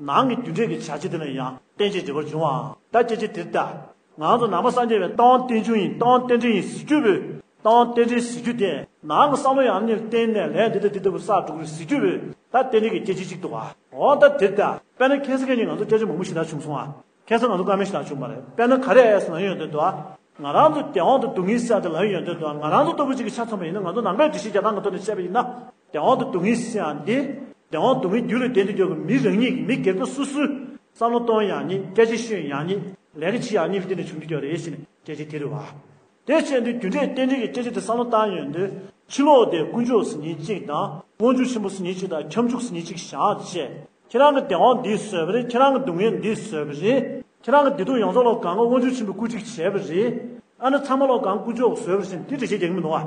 ནང་གི་རྒྱུ་འབྲས་ཀྱི་བྱ་བྱེད་དེ་ལ་ཡང་རྟེན་ཅིང་འབྲེལ་བར་འབྱུང་བའམ་ད་སྐད་ཆ་དེ་ལྟ། ང་ཚོ་ནང་པ་སངས་རྒྱས་པའི་ལྟ་བ་རྟེན་འབྱུང་ཡིན་ལྟ་བ་རྟེན་འབྲེལ་ཡིན་ཟེར་རྒྱུ་བས་ལྟ་བ་རྟེན་འབྲེལ་ཟེར་རྒྱུ་དེ་ནང་གི་བསམ་བློ་ཡང་ནི་བརྟེན་ནས་ལས་འདི་ལྟ་འདི་ལྟ་བུ་བསགས་འགྲོ་གི་རེད་ཟེར་རྒྱུ་བས་ད་རྟེན་འབྲེལ་གྱི་སྐད་ཆ་གཅིག་འདུག་བ། འོ་ད་དེ་ལྟ་དཔེར་ན་ཁ་སང་ཁ་ཉིན་ང་ཚོ་སྐད་ཆ་མང་པོ་ཞེ་དྲག་བྱུང་སོང་ཨ། ཁ་སང་ང་ཚོ་བཀའ་མོལ་ཞིག་ལ་བྱུང་བ་རེད། དཔེར་ན་ག་རེ་ཨེ་ཟེར་ན་ཡོང་དུས་དོ། ང་རང་ཚོ་བདེ་བ་དང་སྡུག་བསྔལ་ཟེར་དེ་ལ་ཡོང་དུས་དོ། ང་རང་ཚོ་ལྟ་བུ་ཅིག་གི་ཆ་མཚོན་པ་ཡིན་ན་ང་ཚོ་ནང་པའི་འགྲེལ་བཤད་རྒྱག་སྟངས་ཀྱི་ཐོག་ནས་བཤད་པ་ཡིན་ན། བདེ་བ་དང་སྡུག་བསྔལ་ཟེར་ཡང་འདི། བདེ་བ་སྡུག་བསྔལ་རྒྱུད་ལ་ལྡན་དུ་གྱུར་པའི་མི་རང་ཉིད་ཀྱི་མི་སྒེར་པ་སོ་སོའི་བསམ་བློ་གཏོང་ཡག་ཉིད་སྐད་ཆ་ཤོད་ཡག་ཉིད་ལས་ཀ་བྱེད་ཡག་ཉིད་ལ་བརྟེན་ནས་བྱུང་གི་ཡོད་རེད་ཟེར་ནས་སྐད་ཆ་དེ་རེད་བ། དེ་བྱས་དུས་རྒྱུ་འབྲས་རྟེན་འབྲེལ་གྱི་སྐད་ཆ་དེ་བསམ་བློ་བཏང་ཡོང་དུས་ཕྱི་ལོགས་དེ་དཀོན་མཆོག་ཟེར་མཁན་གཅིག་དང་དབང་ཕྱུག་ཆེན་པོ་ཟེར་མཁན་གཅིག་དང་ཁྱབ་འཇུག་ཟེར་མཁན་གཅིག་བཞག་བྱས། ཁྱེད་རང་གི་བདེ་བ་འདིས་བཟོས་པ་རེད། ཁྱེད་རང་གི་སྡུག་བསྔལ་འདིས་བཟོས་པ་རེད། ཁྱེད་རང་གི་བདེ་སྡུག་ཡོངས་རྫོགས་ལ་གང་ག་དབང་ཕྱུག་ཆེན་པོས་བཀོད་སྒྲིག་བྱས་པ་རེད། ཨ་ནི་ཚང་མ་ལ་གང་དཀོན་མཆོག་གིས་བཟོས་པ་རེད་ཟེར་འདི་འགྲེལ་བཤད་རྒྱག་གི་མི་འདུག་ཨ།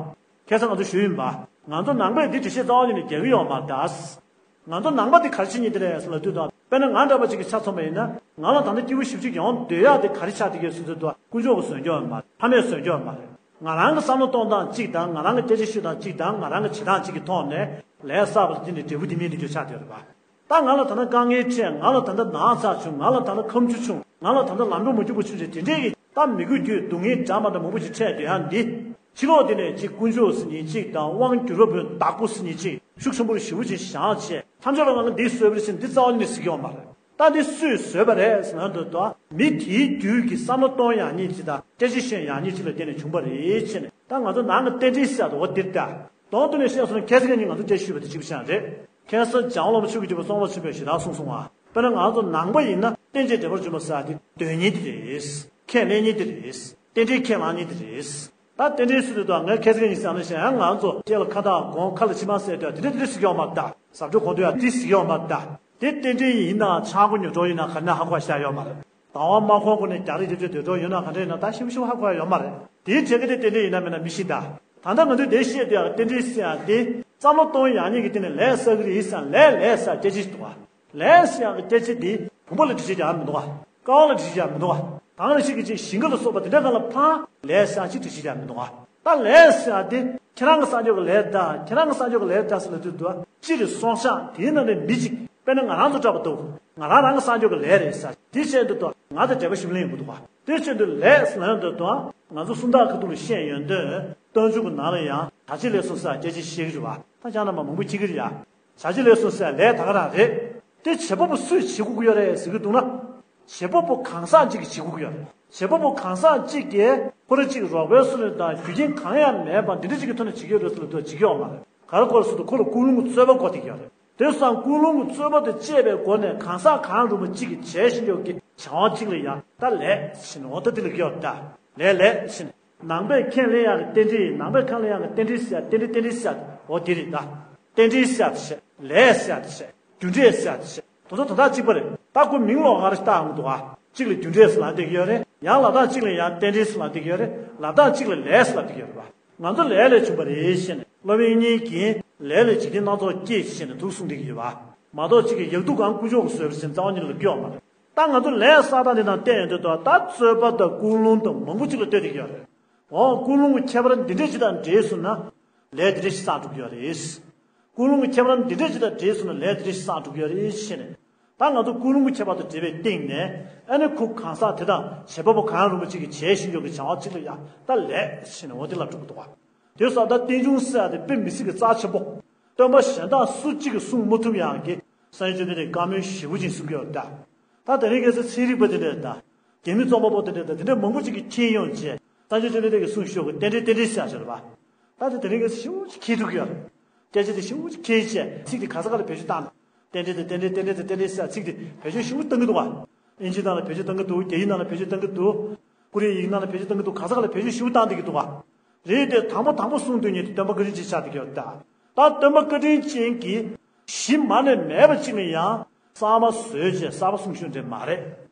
ཁ་སང་ང་ཚོ་ཞུས་ཡིན་པ། ང་ཚོ་ནང་པས་འདི་འགྲེལ་བཤད་རྩ་བ་ཉིད་ནས་རྒྱག་གི་ཡོད་མ་རེད་ད། ང་ཚོ་ནང་པ་འདི་ག་རེ་བྱེད་མཁན་དེ་རེད་ཟེར་ལབ་དུས་དང་དཔེར་ན་ང་འདྲ་པོ་ཅིག་གི་ཆ་མཚོན་པ་ཡིན་ན་ང་ལ་ད་ལྟ་སྐྱེས་བུ་བཞི་བཅུ་ཡོང་འདོད་ཡག་དེ་ག་རེ་ཆགས་བསྡད་ཀྱི་ཡོད་ཟེར་དུས་དང་དཀོན་མཆོག་གིས་བཟོས་ཀྱི་ཡོད་མ་རེད། ཕ་མས་བཟོས་ཀྱི་ཡོད་མ་རེད། ང་རང་གི་བསམ་བློ་གཏོང་སྟངས་གཅིག་དང་ང་རང་གི་སྐད་ཆ་ཤོད་སྟངས་གཅིག་དང་ང་རང་གི་བྱེད་སྟངས་གཅིག་གི་ཐོག་ནས་ལས་བསགས་པ་དེ་འདྲའི་འབྲས་བུ་དེ་མིན་དེ་འདྲ་ཆགས་བསྡད་ཡོད་རེད་པ། ད་ང་ལ་ད་ལྟ་དཀའ་ངལ་འཕྲད། ང་ལ་ད་ལྟ་ན་ཚ་བྱུང་། ང་ལ་ད་ལྟ་ཁམ་ཆུ་བྱུང་། ང་ལ་ད་ལྟ་ལམ་འགྲོ་མ་རྒྱུག་པ་བྱུང་ཞེས་དེ་འདྲའི་གི་ད་མི་དགོས་རྒྱུའི་སྡུག་བསྔལ་འདྲ་མ་འདྲ་མང་པོ་ཞིག་འཕྲད་སྡོད་ཡག་འདི། ཕྱི་ལོགས་དེ་ནས་གཅིག་དཀོན་མཆོག་ཟེར་མཁན་གཅིག་དང་དབང་བསྒྱུར་བ་པོའི་བདག་པོ་ཟེར་མཁན་གཅིག་ཤུགས་ཆེན་པོ་ཞེ་པོ་ཅིག་བཞག་བྱས་ཐམས་ཅད་ལ་ང་ལ་འདི་བཟོས་པ་རེད་ཟེར་འདི་རྩ་བ་ཉིད་ནས་ཟེར་གྱི་ཡོད་མ་རེད། ད་འདི་སུས་བཟོས་པ་རེད་ཟེར་ན་འདོད་དོ། མི་དེའི་རྒྱུད་ཀྱི་བསམ་བློ་གཏོང་ཡག་ཉིད་ཅིག་དང་སྐད་ཆ་ཤོད་ཡག་ཉིད་ཅིག་ལ་བརྟེན་ནས་བྱུང་བ་རེད་ཅེས་ནས་ད་ང་ཚོ་ནང་གི་རྟེན་འབྲེལ་ཟེར་ཡག་དེ་འོ་འདིར་ལྟ། དོན་དུ་ནས་བཤད་སོང་ན་ཁ་སང་ཁ་ཉིན་ང་ཚོ་སྐད་ཆ་ཞུས་པ་དེ་གཅིག་པུ་ཆགས་རེད། ཁ་སང་འཇམ་དབྱངས་བླ་མ་ཆོས་ཀྱི་རྒྱལ་པོ་གཙང་པ་ཆེན་པོས་ཞེ་དྲག་གསུངས་སོང་ང་། དཔེར་ན་ང་ཚོ་ནང་པ་ཡིན་ན་རྟེན་ཅིང་འབྲེལ་པར་འབྱུང་བ་ཟེར་ཡ་དེ་འདོད་མཁན་དེ་རེད། ཁས་ལེན་མཁན་དེ་རེད། རྟེན་འབྲེལ་ཁས་བླངས་མཁན་དེ་རེད། ད་རྟེན་འབྲེལ་ཟེར་དུས་ད་ངས་ཁ་སང་ཉིན་ཟེར་ན་བཞིན་ཡང་ང་ཚོ་སྐེ་ལ་ཁ་བཏགས་གོང་ཁ་ལ་ཕྱི་མ་ཟེར་དུས་དེ་འདྲ་དེ་འདྲ་ཟེར་གྱི་ཡོད་མ་རེད་ད། ཟབ་འཕྲོས་གོང་དུ་ཡང་དེ་ཟེར་གྱི་ཡོད་མ་རེད་ད། དེ་རྟེན་འབྲེལ་ཡིན་ན་ཆང་སྒོ་ཉོ་གྲོགས་ཡིན་ན་ག་ནས་ཧ་གོ་བ་ཤ་ཡོད་མ་རེད། ཟླ་བ་མ་འཁོར་གོང་ནས་རྒྱ་རིགས་དེ་ཚོས་སྡོད་གྲོགས་ཡོད་ན་ག་འདྲ་ཡིན་ན་ད་ཤིབ་ཤིབ་ཧ་གོ་ཡ་ཡོད་མ་རེད། དེའི་གྲས་ཀ་དེ་རྟེན་འབྲེལ་ཡིན་ན་མིན་ན་མི་ཤེས་ད། ད་ལྟ་ང་ཚོས་དེ་བཤད་དུས་ཡང་རྟེན་འབྲེལ་ཟེར་ཡང་དེ་བསམ་བློ་གཏོང་ཡག་ཉིད་ཀྱི་སྟེང་ནས་ལས་བསགས་ཀྱི་རེད་ཟེར་ཡང་ལས་ལས་ཟེར་ཡ་སྐད་ཆ་ཞིག་འདུག་ག་ལས་ཟེར་ཡག་གི་སྐད་ཆ་འདི་བུམ་པ་ལ་འགྲེལ་བཤད་རྒྱག་མི་འདུག་ག་ཀ་བ་ལ་འགྲེལ་བཤད་རྒྱག་མི་འདུག་ག་དེང་རེ་ཞིག་གི་ཅིག་ཞིང་ཁ་ལ་སོགས་པ་དེ་འདྲ་གང་ལ་ཕར་ལས་ཟེར་ཡག་ཅིག་འགྲེལ་བཤད་རྒྱག་མི་འདུག་ག་ད་ལས་ཟེར་ཡག་དེ་ཁྱེད་རང་གི་བསམ་ཚུལ་གྱི་ལས་ད་ཁྱེད་རང་གི་བསམ་ཚུལ་གྱི་ལས་ད་ཟེར་ལ་དུས་དུ་སྤྱིར་སོང་ཤག་དེའི་ནང་ནས་མི་གཅིག་དཔེར་ན་ང་རང་ཚོ་འདྲ་པོ་འདུག་ང་རང་རང་གི་བསམ་ཚུལ་གྱི་ལས་རེད་ཟེར་དེ་བཤད་འདུག་ད་ང་དང་འབྲེལ་བ་ཞིབ་ལེན་ཡོང་གི་འདུག་ག་དེ་བཤད་འདུག་ལས་ཟེར་ལེན་འདུག་ད་ང་ཚོ་སུམ་རྟགས་ཁ་ཐུག་ལ་བཤད་ཡོང་དུས་རྟགས་འཇུག་གི་ནང་ལ་ཡང་བྱ་བྱེད་ལས་གསུངས་ས་སྐད་ཆ་བཤད་ཀྱི་རེད་བ། ད་ཅང་ན་མ་མང་པོ་ཅིག་གི་རེད་ཡ། བྱ་བྱེད་ལས་གསུངས་ས་ལས་ད་ག་རང་རེད། དེ་བྱེད་པ་པོ་སུས་བྱེད་དགོས་ཀྱི་ཡོད་རེད་ཟེར་གྱི་འདུག་ན། བྱེད་པ་པོ་གང་ཟག་གཅིག་གིས་བྱེད་དགོས་ཀྱི་ཡོད་རེད། བྱེད་པ་པོ་གང་ཟག་གཅིག་གིས་ཁོ་རང་གཅིག་རོགས་པའི་སུ་ལ་དང་རྒྱུ་རྐྱེན་གང་ཡང་མེད་པར་འདི་འདྲ་གཅིག་གི་ཐོག་ནས་བྱེད་ཀྱི་ཡོད་རེད་ཟེར་ལ་དུ་བྱེད་ཀྱི་ཡོད་མ་རེད། ག་རེ་སྐོར་སུ་དུ་ཁོ་ལ་ཀུན་སློང་གི་རྩོད་པ་འགོ་བསྡད་ཀྱི་ཡོད་རེད། དེ་སང་ཀུན་སློང་གི་རྩོད་པ་དེ་བཅད་པའི་སྒོ་ནས་གང་ཟག་གང་རུང་བ་གཅིག་གིས་བྱས་ཤིང་ཡོད་ཀྱི་བྱ་བ་གཅིག་ལ་ཡང་ད་ལས་ཟེར་ནས་འོ་ད་དེ་ལ་གི་ཡོད་ད། ལས་ལས་ཟེར་ནས། ནང་པས་ཁས་ལེན་ཡག་གི་རྟེན་འབྲེལ་ནང་པས་ཁས་ལེན་ཡག་གི་རྟེན་འབྲེལ་ཟེར་རྟེན་འབྲེལ་རྟེན་འབྲེལ་ཟེར་འོ་དེ་རེད་ད། རྟེན་འབྲེལ་ཟེར་བྱས་ལས་ཟེར་བྱས་རྒྱུ་འབྲས་ཟེར་བྱས་དོ་ཚོ་དོ་དག་གཅིག་པ་རེད། ད་ཁོ་མིང་ལོགས་ག་རེ་བཏགས་འདུག་ག་གཅིག་ལ་རྒྱུ་འབྲས་ཟེར་ལབ་བསྡད་ཀྱི་ཡོད་རེད། ཡང་ལབ་སྟངས་གཅིག་ལ་ཡང་རྟེན་འབྲེལ་ཟེར་ལབ་བསྡད་ཀྱི་ཡོད་རེད། ལབ་སྟངས་གཅིག་ལ་ལས་ཟེར་ལབ་བསྡད་ཀྱི་ཡོད་རེད་བ། ང་ཚོ་ལས་ལས་བྱུང་བ་རེད་ཞེས་ནས་སློབ་དཔོན་དབྱིག་གཉེན་གྱིས་ལས་ལས་འཇིག་རྟེན་སྣ་ཚོགས་སྐྱེ་ཞེས་ནས་ཐུགས་གསུངས་བསྡད་ཀྱི་ཡོད་པ། མ་གཏོགས་གཅིག་གིས་ཡག་སྡུག་གང་ཀུན་སྤྱོད་ཀྱི་བཟོས་པ་ཞིག་རྩ་བ་ཉིད་ལ་སྐྱོ་བ་མ་རེད། ད་ང་ཚོ་ལས་བསགས་སྟངས་འདི་དང་བལྟས་ཡོང་དུས་ད་ད་རྩོད་པ་དང་ཀུན་སློང་དང་མང་པོ་ཅིག་ལ་ལྟོས་བསྡད་ཀྱི་ཡོད་རེད། འོ་ཀུན་སློང་གི་ཁྱད་པར་འདི་འདྲས་ཅིག་དང་འདྲེས་སོང་ན་ལས་འདི་འདྲས་ཞིག་བསགས་འགྲོ་གི་ཡོད་རེད། ཀུན་སློང་གི་ཁྱད་པར་འདི་འདྲས་ཅིག་དང་འདྲེས་སོང་ན་ལས་འདི་འདྲས་ཞིག་བསགས་འགྲོ་གི་ཡོད་རེད་ཞེས་ནས། ད་ང་ཚོ་ཀུན་སློང་གི་ཁྱད་པར་དང་འབྲེལ་བའི་སྟེང་ནས་ཨ་ནི་ཁོ་གང་ཟག་དེ་དང་བྱེད་པ་པོ་གང་རུང་བ་གཅིག་གིས་བྱས་ཤིང་ཡོད་ཀྱི་བྱ་བ་གཅིག་ལ་ཡང་ད་ལས་ཞེས་ནས་འོ་དེ་ལ་འགྲོ་གི་འདུག་བ། དེ་སོགས་ད་རྟེན་འབྱུང་ཟེར་ཡ་དེ་དཔེ་མི་སྲིད་ཀྱི་རྩ་ཆེན་པོ། སྟོན་པ་གཞན་དག་སུ་གཅིག་གིས་གསུང་མ་ཐུབ་ཡག་གི་སངས་རྒྱས་བཅོམ་ལྡན་འདས་བཀའ་མོལ་ཞེ་པོ་ཅིག་གསུང་གི་ཡོད་ད། ད་དེ་རིང་ཁ་སང་ཚན་རིག་པ་དེ་འདྲས་ད། རྒྱ་མི་རྩོམ་པ་པོ་དེ་འདྲས་ད་དེ་འདྲས་མང་པོ་ཅིག་གིས་མཁྱེན་ཡོང་བྱས། སངས་རྒྱས་བཅོམ་ལྡན་འདས་ཀྱིས་གསུངས་ཤོག་གི་རྟེན་འབྲེལ་རྟེན་འབྲེལ་ཟེར་ཡ་ཞིག་རེད་པ། ད་དེ་དེ་རིང་ཁ་སང་ཞེ་པོ་ཅིག་མཁས་འགྲོ་གི་ཡོད་རེད། སྐད་ཆ་དེ་ཞེ་པོ་ཅིག་མཁས་བྱས་ཚིག་དེ་ག་ས་ག་ལ་བེད་སྤྱོད་བཏང་ནས། རྟེན་འབྲེལ་དང་རྟེན་འབྲེལ་རྟེན་འབྲེལ་དང་རྟེན་འབྲེལ་ཟེར་ཚིག་དེ་བེད་སྤྱོད་ཞེ་པོ་བཏང་གི་འདུག་ག་དབྱིན་ཇི་ནང་ལ་བེད་སྤྱོད་བཏང་གི་འདུག་རྒྱ་ཡིག་ནང་ལ་བེད་སྤྱོད་བཏང་གི་འདུག་ཀོ་རི་ཡ་ཡིག་ནང་ལ་བེད་སྤྱོད་བཏང་གི་འདུག་ག་ས་ག་ལ་བེད་སྤྱོད་ཞེ་པོ་བཏང་བསྡད་ཀྱི་འདུག་ག་རེད་དེ་དང་པོ་དང་པོ་གསུང་འདོད་མཁན་དེ་སྟོན་པ་བཀའ་དྲིན་ཅན་ཆགས་བསྡད་ཀྱི་ཡོད་རེད་ད། ད་སྟོན་པ་བཀའ་དྲིན་ཅན་གྱིས་གཞི་མ་ནས་མེད་པ་གཅིག་ལ་ཡང་གསར་མ་བཟོས་བྱས་གསར་པ་གསུང་ཤོག་འདྲ་མ་རེད།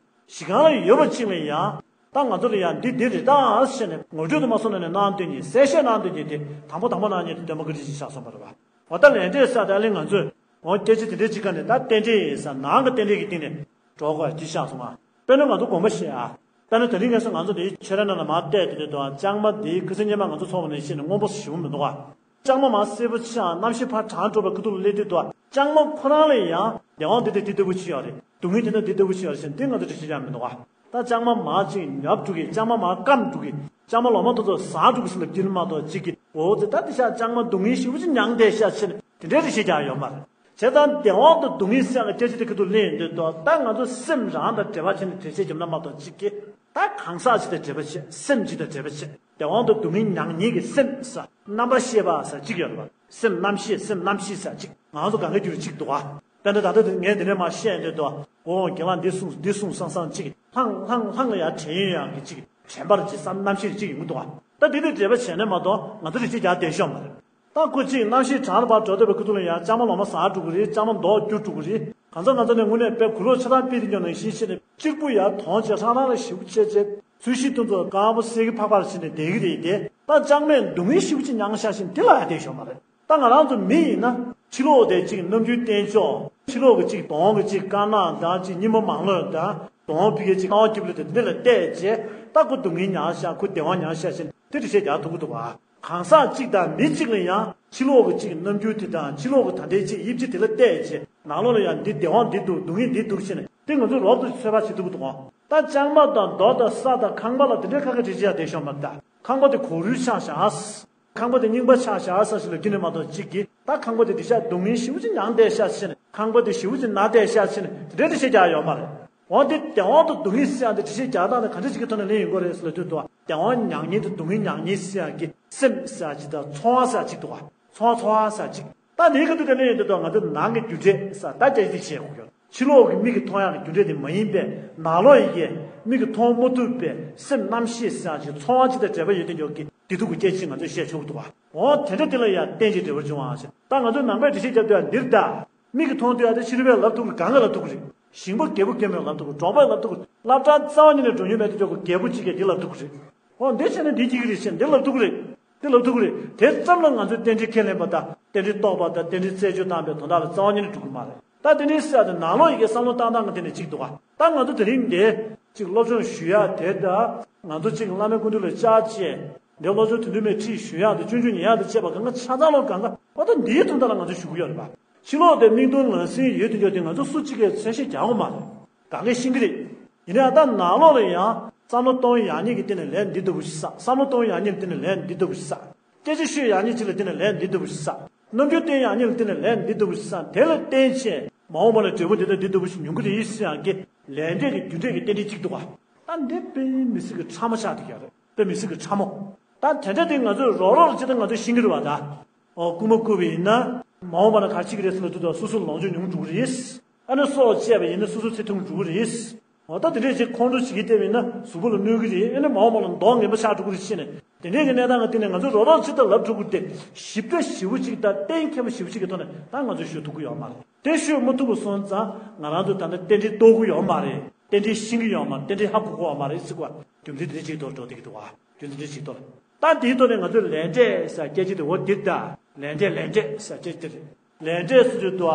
གཞི་གང་ལ་ཡོད་པ་གཅིག་ལ་ཡང་ད་ང་ཚོ་ལ་ཡང་འདི་འདི་རེད་ད་ཟེར་ནས་ངོ་སྤྲོད་དུ་མ་སོང་ནས་གནང་འདོད་མཁན་གསལ་བཤད་གནང་འདོད་མཁན་དེ་དང་པོ་དང་པོ་གནང་མཁན་དེ་སྟོན་པ་བཀའ་དྲིན་ཅན་ཆགས་སོང་བ་རེད་བ། འོ་ད་ལས་འབྲས་ཟེར་ད་ལན་ང་ཚོས་འོ་སྐད་ཆ་དེ་འདྲའི་གཅིག་ག་ནས་ད་རྟེན་འབྲེལ་ཡིན་ས་ནང་གི་རྟེན་འབྲེལ་གྱི་སྟེང་ནས་འགྲོ་དགོས་ཅི་ཤག་སོང་ང་། དཔེར་ན་ང་ཚོ་དགོངས་པ་བཞེས་ཨ། དཔེར་ན་དེ་རིང་ངས་ང་ཚོ་འདིའི་ཆོས་ར་ནང་ལ་མར་བལྟས་དེ་དུས་དང་ལྕང་མ་འདིའི་ཁ་སང་སྔོན་མ་ང་ཚོ་ཚོགས་པ་ནས་ཤེས་ནས་སྔོན་པོ་ཞིག་མི་འདུག་ག་ལྕང་མ་མར་སེར་པོ་ཆགས་གནམ་གཤིས་ཕར་གྲང་དྲགས་པའི་ཁ་ཐུག་ལ་སླེབས་དུས་དང་ལྕང་མ་ཁོ་རང་ལ་ཡང་བདེན་དཔང་འདི་དང་འདི་ལྟ་བུ་ཅིག་ཡོད་རེད། སྡུག་བསྔལ་འདི་དང་འདི་ལྟ་བུ་ཅིག་ཡོད་རེད་ཟེར་འདི་ང་ཚོ་འགྲེལ་བཤད་རྒྱག་མི་འདུག་ག་ད་ལྕང་མ་མར་ཅིག་ཉབ་འགྲོ་གི་ལྕང་མ་མར་སྐམ་འགྲོ་གི་ལྕང་མ་ལོ་མ་དེ་ཚོ་ཟ་འགྲོ་གི་ཟེར་ལབ་ཀྱི་མ་གཏོགས་གཅིག་གིས་འོ་ཙི་ད་འདི་ཤག་ལྕང་མ་སྡུག་བསྔལ་ཞེ་པོ་ཅིག་མྱངས་བསྡད་ཤག་ཟེར་ནས་དེ་འདྲའི་འགྲེལ་བཤད་རྒྱག་ཡོད་མ་རེད། བྱས་ཙང་བདེན་དཔང་དང་སྡུག་བསྔལ་ཟེར་ཡག་གི་སྐད་ཆ་དེ་ཁ་ཐུག་ལེན་ཡོང་དུས་དང་ད་ང་ཚོ་སེམས་རང་དང་འབྲེལ་བ་བྱས་ནས་འགྲེལ་བཤད་བརྒྱབ་ན་མ་གཏོགས་གཅིག་གིས་ད་གང་ཟག་གཅིག་དང་འབྲེལ་བ་བྱེད་སེམས་གཅིག་དང་འབྲེལ་བ་བྱེད་བདེན་དཔང་དང་སྡུག་བསྔལ་མྱང་མཁན་གྱི་སེམས་ཟེར་རྣམ་པར་ཤེས་པ་ཟེར་གཅིག་ཡོད་རེད་པ། སེམས་རྣམ་ཤེས་སེམས་རྣམ་ཤེས་ཟེར་གཅིག་ང་ཚོ་གང་ག་འགྱུར་གཅིག་འདུག་ག་དཔེར་ན་ད་ལྟ་དེ་ངས་འདི་ནས་མར་བཤད་ཡོང་དུས་དང་འོ་རྒན་ལགས་འདི་གསུངས་འདི་གསུངས་བསམ་བསམ་གཅིག་ལྷང་ལྷང་ལྷང་ལ་ཡར་དྲན་ཡོང་ཡག་གི་གཅིག་དྲན་པར་གྱི་བསམ་རྣམ་ཤེས་གཅིག་ཡོང་གི་འདུག་ག་ད་འདི་དང་འབྲེལ་བ་བྱས་ནས་མ་གཏོགས་ང་ཚོ་རེ་ཅིག་རྒྱག་བསྡད་ཤོག་མ་རེད། ད་ཁོ་གཅིག་གནམ་གཤིས་གྲང་རུ་བར་འགྲོ་བསྡད་པའི་ཁུ་ཐུག་ལ་ཡང་ལྕང་མ་ལོ་མ་ཟ་འགྲོ་གི་རེད། ལྕང་མ་མདོག་འགྱུར་འགྲོ་གི་རེད། གང་ཚ་གང་ཚ་ནས་དངོས་གནས་དཔེ་གུ་ལོག་ཆ་ཚང་ཕུད་དེ་ཉོ་ནང་བཞིན་བྱས་ནས་གཅིག་པུ་ཡར་དོང་བྱས་ཧྲང་ཧྲང་ལ་ཞིབ་བྱས་བྱས་ཚུལ་ཤིང་ཐུན་ཚོགས་སྐམ་པོ་སེ་གི་ཕག་ཕག་བྱས་ནས་བསྡད་ཀྱི་རེད་དེ། ད་ལྕང་མས་སྡུག་བསྔལ་ཞིབ་ཅིག་མྱངས་ཤག་བཞིན་དེ་ལ་ཡང་བསྡད་ཤོག་མ་རེད། ད་ང་རང་ཚོ་མི་ཡིན་ན་ཕྱི་ལོགས་དེ་གཅིག་ནམ་རྒྱུན་བསྟན་ཆོག་ཕྱི་ལོགས་ཀྱི་གཅིག་དོང་གི་གཅིག་དཀར་ནག་དང་གཅིག་སྙི་མ་མང་ལོས་དང་དོང་ཕི་གའི་གཅིག་རྐང་པ་སྐྱིབས་ལ་དེ་འདི་ལ་བལྟས་བྱས་ད་ཁོ་སྡུག་བསྔལ་མྱངས་ཤག་ཁོ་བདེ་བ་མྱངས་ཤག་བཞིན་དེ་འདྲ་བཤད་རྒྱག་ཐུབ་ཀྱི་འདུག་བ། གང་ཟག་གཅིག་དང་མི་གཅིག་ལ་ཡང་ཕྱི་ལོགས་ཀྱི་གཅིག་རྣམ་འགྱུར་དེ་དང་ཕྱི་ལོགས་ཀྱི་ད་ལྟའི་གཅིག་དབྱིབས་ཅིག་དེ་ལ་བལྟས་བྱས་ནང་ལོགས་ལ་ཡང་འདི་བདེ་བ་འདི་འདུག་སྡུག་བསྔལ་འདི་འདུག་ཟེར་ནས་དེ་ང་ཚོས་རོབ་ཏུ་ཚོད་དཔག་བྱེད་ཐུབ་ཀྱི་འདུག་ག་ད་ལྕང་མ་དང་རྡོ་དང་ས་དང་ཁང་པ་ལ་དེ་འདྲའི་ཁ་ཁ་བྱེད་བྱེད་ཡ་བསྡད་ཤོག་མ་རེད་ད། ཁང་པ་དེ་གོར་ཡུག་ཆགས་བཞག་ཁང་པ་དེ་རྙིང་པ་ཆགས་བཞག་ཟེར་ཞིག་ལ་རྒྱུ་ནི་མ་གཏོགས་གཅིག་གིས་ད་ཁང་པ་དེ་འདི་ཤག་སྡུག་བསྔལ་ཞེ་པོ་ཅིག་མྱངས་བསྡད་ཤག་ཟེར་ནས་ཁང་པ་དེ་ཞེ་པོ་ཅིག་ན་བསྡད་ཤག་ཟེར་ནས་དེ་འདྲའི་འདྲ་བཤད་རྒྱག་ཡ་ཡོད་མ་རེད། འོ་འདི་བདེན་དཔང་དང་སྡུག་བསྔལ་ཟེར་ཡ་འདི་འགྲེལ་བཤད་རྒྱག་སྟངས་དེ་ག་འདྲ་ཞིག་གི་ཐོག་ནས་ལེན་ཡོང་གི་རེད་ཟེར་ལབ་དུས་དུ་བདེན་དཔང་མྱང་ཉེན་དང་སྡུག་བསྔལ་མྱང་ཉེན་ཟེར་ཡ་གི་སེམས་ཟེར་ཡ་ཅིག་དང་ཚོར་བ་ཟེར་ཡ་ཅིག་འདུག་ག་ཚོར་བ་ཚོར་བ་ཟེར་ཡ་ཅིག་ ད་འདིའི་ཁ་ཐུག་དེ་ལས་ཡིན་དུས་ད་ང་ཚོ་ནང་གི་རྒྱུ་འབྲས་ས་ད་ཅེས་ཅིག་བཤད་དགོས་ཀྱི་ཡོད། ཕྱི་ལོགས་ཀྱི་མིག་གིས་མཐོང་ཡག་གི་རྒྱུ་འབྲས་དེ་མ་ཡིན་པས་ནང་ལོགས་ཡི་གེ་མིག་གིས་མཐོང་མ་ཐུབ་པའི་སེམས་རྣམ་ཤེས་ཟེར་ཡག་ཅིག་ཚོར་བ་ཅིག་དང་འབྲེལ་བ་ཡོད་དུས་ཀྱང་གི་དེ་ཐུག་གི་སྐད་ཅིག་ང་ཚོས་བཤད་ཆོག་གི་འདུག་བ། འོ་དེ་འདྲ་དེ་ལ་ཡང་རྟེན་ཅིག་འབྲེལ་བར་འབྱུང་བ་ཞེས་ད་ང་ཚོས་ནང་པའི་འགྲེལ་བཤད་རྒྱབ་དུས་ཡང་འདིར་ད། མིག་གིས་མཐོང་དུས་ཨ་ད་ཕྱི་རོལ་པས་ལབ་ཐུབ་ཀྱི་རེད། གང་གིས་ལབ་ཐུབ་ཀྱི་རེད། ཞིང་པ་རྒད་པོ་རྒན་པས་ལབ་ཐུབ་ཀྱི་རེད། གྲོགས་པོས་ལབ་ཐུབ་ཀྱི་རེད། སློབ་གྲྭ་རྩ་བ་ཉིད་ནས་འགྲོ་མྱོང་མེད་དུ་ཆོག་གི་རྒད་པོ་གཅིག་གིས་འདི་ལབ་ཐུབ་ཀྱི་རེད། ཨོ་འདི་བྱས་ན་འདི་སྐྱེ་གི་རེད་ཟེར་འདི་ལབ་ཐུབ་ཀྱི་རེད། འདི་ལབ་ཐུབ་ཀྱི་རེད། དེ་ཙམ་ལ་ང་ཚོས་རྟེན་འབྲེལ་ཁས་ལེན་པ་དང་རྟེན་འབྲེལ་རྟོགས་པ་དང་རྟེན་འབྲེལ་རྩད་གཅོད་བཏང་པའི་དོན་དག་ལ་རྩ་བ་ཉིད་ནས་འགྲོ་གི་མ་རེད། ད་དེ་འདྲའི་ཟེར་ཡག་དེ་ནང་ལོགས་ཡི་གེ་བསམ་བློ་བཏང་སྟངས་ཀྱི་དེ་ནས་གཅིག་འདུག་ག་ད་ང་ཚོ་དེ་རིང་འདི་གཅིག་སློབ་སྦྱོང་ཞུ་ཡག་དེ་དང་ང་ཚོ་གཅིག་བླ་མའི་སྐུ་མདུན་ལ་བཅར་བྱས། འདི་སློབ་སྦྱོང་དོན་དུ་མའི་ཁྲིད་ཞུ་ཡག་དང་སྤྱོད་འཇུག་ཉན་ཡག་དང་བཅས་པ་གང་ག་ཆ་ཚང་ལོ་གང་ག་ཨོ་ད་འདིའི་དོན་དག་ལ་ང་ཚོ་ཞུ་གི་ཡོད་རེད་པ། ཕྱི་ལོགས་དེ་མིག་མཐོང་ལག་ཟིན་ཡོད་དུས་ཀྱང་དེ་ང་ཚོ་སུ་གཅིག་གིས་གསལ་བཤད་རྒྱག་གི་མ་རེད། གང་གས་ཤེས་ཀྱི་རེད། ཡིན་ནའང་ད་ནང་ལོགས་ལ་ཡང་བསམ་བློ་གཏོང་ཡག་ཉིད་ཀྱི་སྟེང་ནས་ལན་འདི་ལྟ་བུ་ཞིག་བསགས། བསམ་བློ་གཏོང་ཡག་ཉིད་ཀྱི་སྟེང་ནས་ལན་འདི་ལྟ་བུ་ཞིག་བསགས། སྐད་ཆ་ཤོད་ཡག་ཉིད་ཅིག་ལ་སྟེང་ནས་ལན་འདི་ལྟ་བུ་ཞིག་བསགས། རྣམ་འགྱུར་བསྟན་ཡག་ཉིད་ལ་སྟེང་ནས་ལན་འདི་ལྟ་བུ་ཞིག་བསགས། དེ་ལ་བརྟེན་བྱས་མ་འོངས་པ་ལ་འབྲས་བུ་འདི་དང་འདི་ལྟ་བུ་ཞིག་མྱོང་གི་རེད་ཟེར་ཡག་གི་ལས་འབྲས་ཀྱི་རྒྱུ་འབྲས་ཀྱི་རྟེན་འབྲེལ་གཅིག་འདུག་ག་ད་འདི་དཔེ་མི་སྲིད་ཀྱི་ཕྲ་མོ་ཆགས་བསྡད་ཀྱི་ཡོད་རེད། དཔེ་མི་སྲིད་ཀྱི་ཕྲ་མོ། ད་དེ་འདྲ་དེ་ང་ཚོས་རོགས་རོགས་ལ་ཅི་ལྟར་ང་ཚོས་ཤེས་ཀྱི་རེད་བ་ད། ཨོ་རྐུན་མ་རྐུས་པ་ཡིན་ན། མ་འོངས་པ་ན་ག་རེ་བྱེད་ཀྱི་རེད་ཟེར་ལབ་དུས་ད་སོ་སོ་ལོངས་སྤྱོད་ཉུང་འགྲོ་གི་རེད། ཨ་ནི་སྲོག་བཅད་པ་ཡིན་ན་སོ་སོ་ཚེ་ཐུང་འགྲོ་གི་རེད། འོ་ད་དེ་འདྲས་ཅིག་ཁོང་ཁྲོ་བྱེད་ཀྱི་བལྟས་པ་ཡིན་ན་གཟུགས་པོ་ལ་གནོད་ཀྱི་རེད། ཨ་ནི་མ་འོངས་པ་ལ་མདོག་ངན་པ་ཆགས་འགྲོ་གི་རེད་ཟེར་ནས་དེ་འདྲས་ཀྱི་གནས་སྟངས་ཀྱི་སྟེང་ནས་ང་ཚོ་རོགས་རོགས་ཇི་ལྟར་ལབ་འགྲོ་གི་རེད་དེ། ཞིབ་ཕྲ་ཞེ་པོ་ཅིག་དང་གཏན་འཁེལ་བ་ཞེ་པོ་ཅིག་གི་ཐོག་ནས་ད་ང་ཚོས་ཤོད་ཐུབ་ཀྱི་ཡོད་མ་རེད། དེ་ཤོད་མ་ཐུབ་པ་སོང་ཙང་ང་རང་ཚོ་ད་ལྟ་རྟེན་འབྲེལ་རྟོགས་ཀྱི་ཡོད་མ་རེད། རྟེན་འབྲེལ་ཤེས་ཀྱི་ཡོད་མ་རེད། རྟེན་འབྲེལ་ཧ་གོ་གི་ཡོད་མ་རེད་ཟེར་བ་རྒྱུ་མཚན་དེ་འདྲས་ཅིག་ཐོག་འགྲོ་བསྡད་ཀྱི་འདུག་བ། རྒྱུ་མཚན་དེ་འདྲས་ཅིག་ཐོག་ད་དེའི་ཐོག་ནས་ང་ཚོས་ལས་འབྲས་ཟེར་སྐད་ཆ་དེ་འོ་འདིར་ད་ལས་འབྲས་ལས་འབྲས་ཟེར་སྐད་ཆ་དེ་རེད། ལས་འབྲས་སུ་འདུག་བ།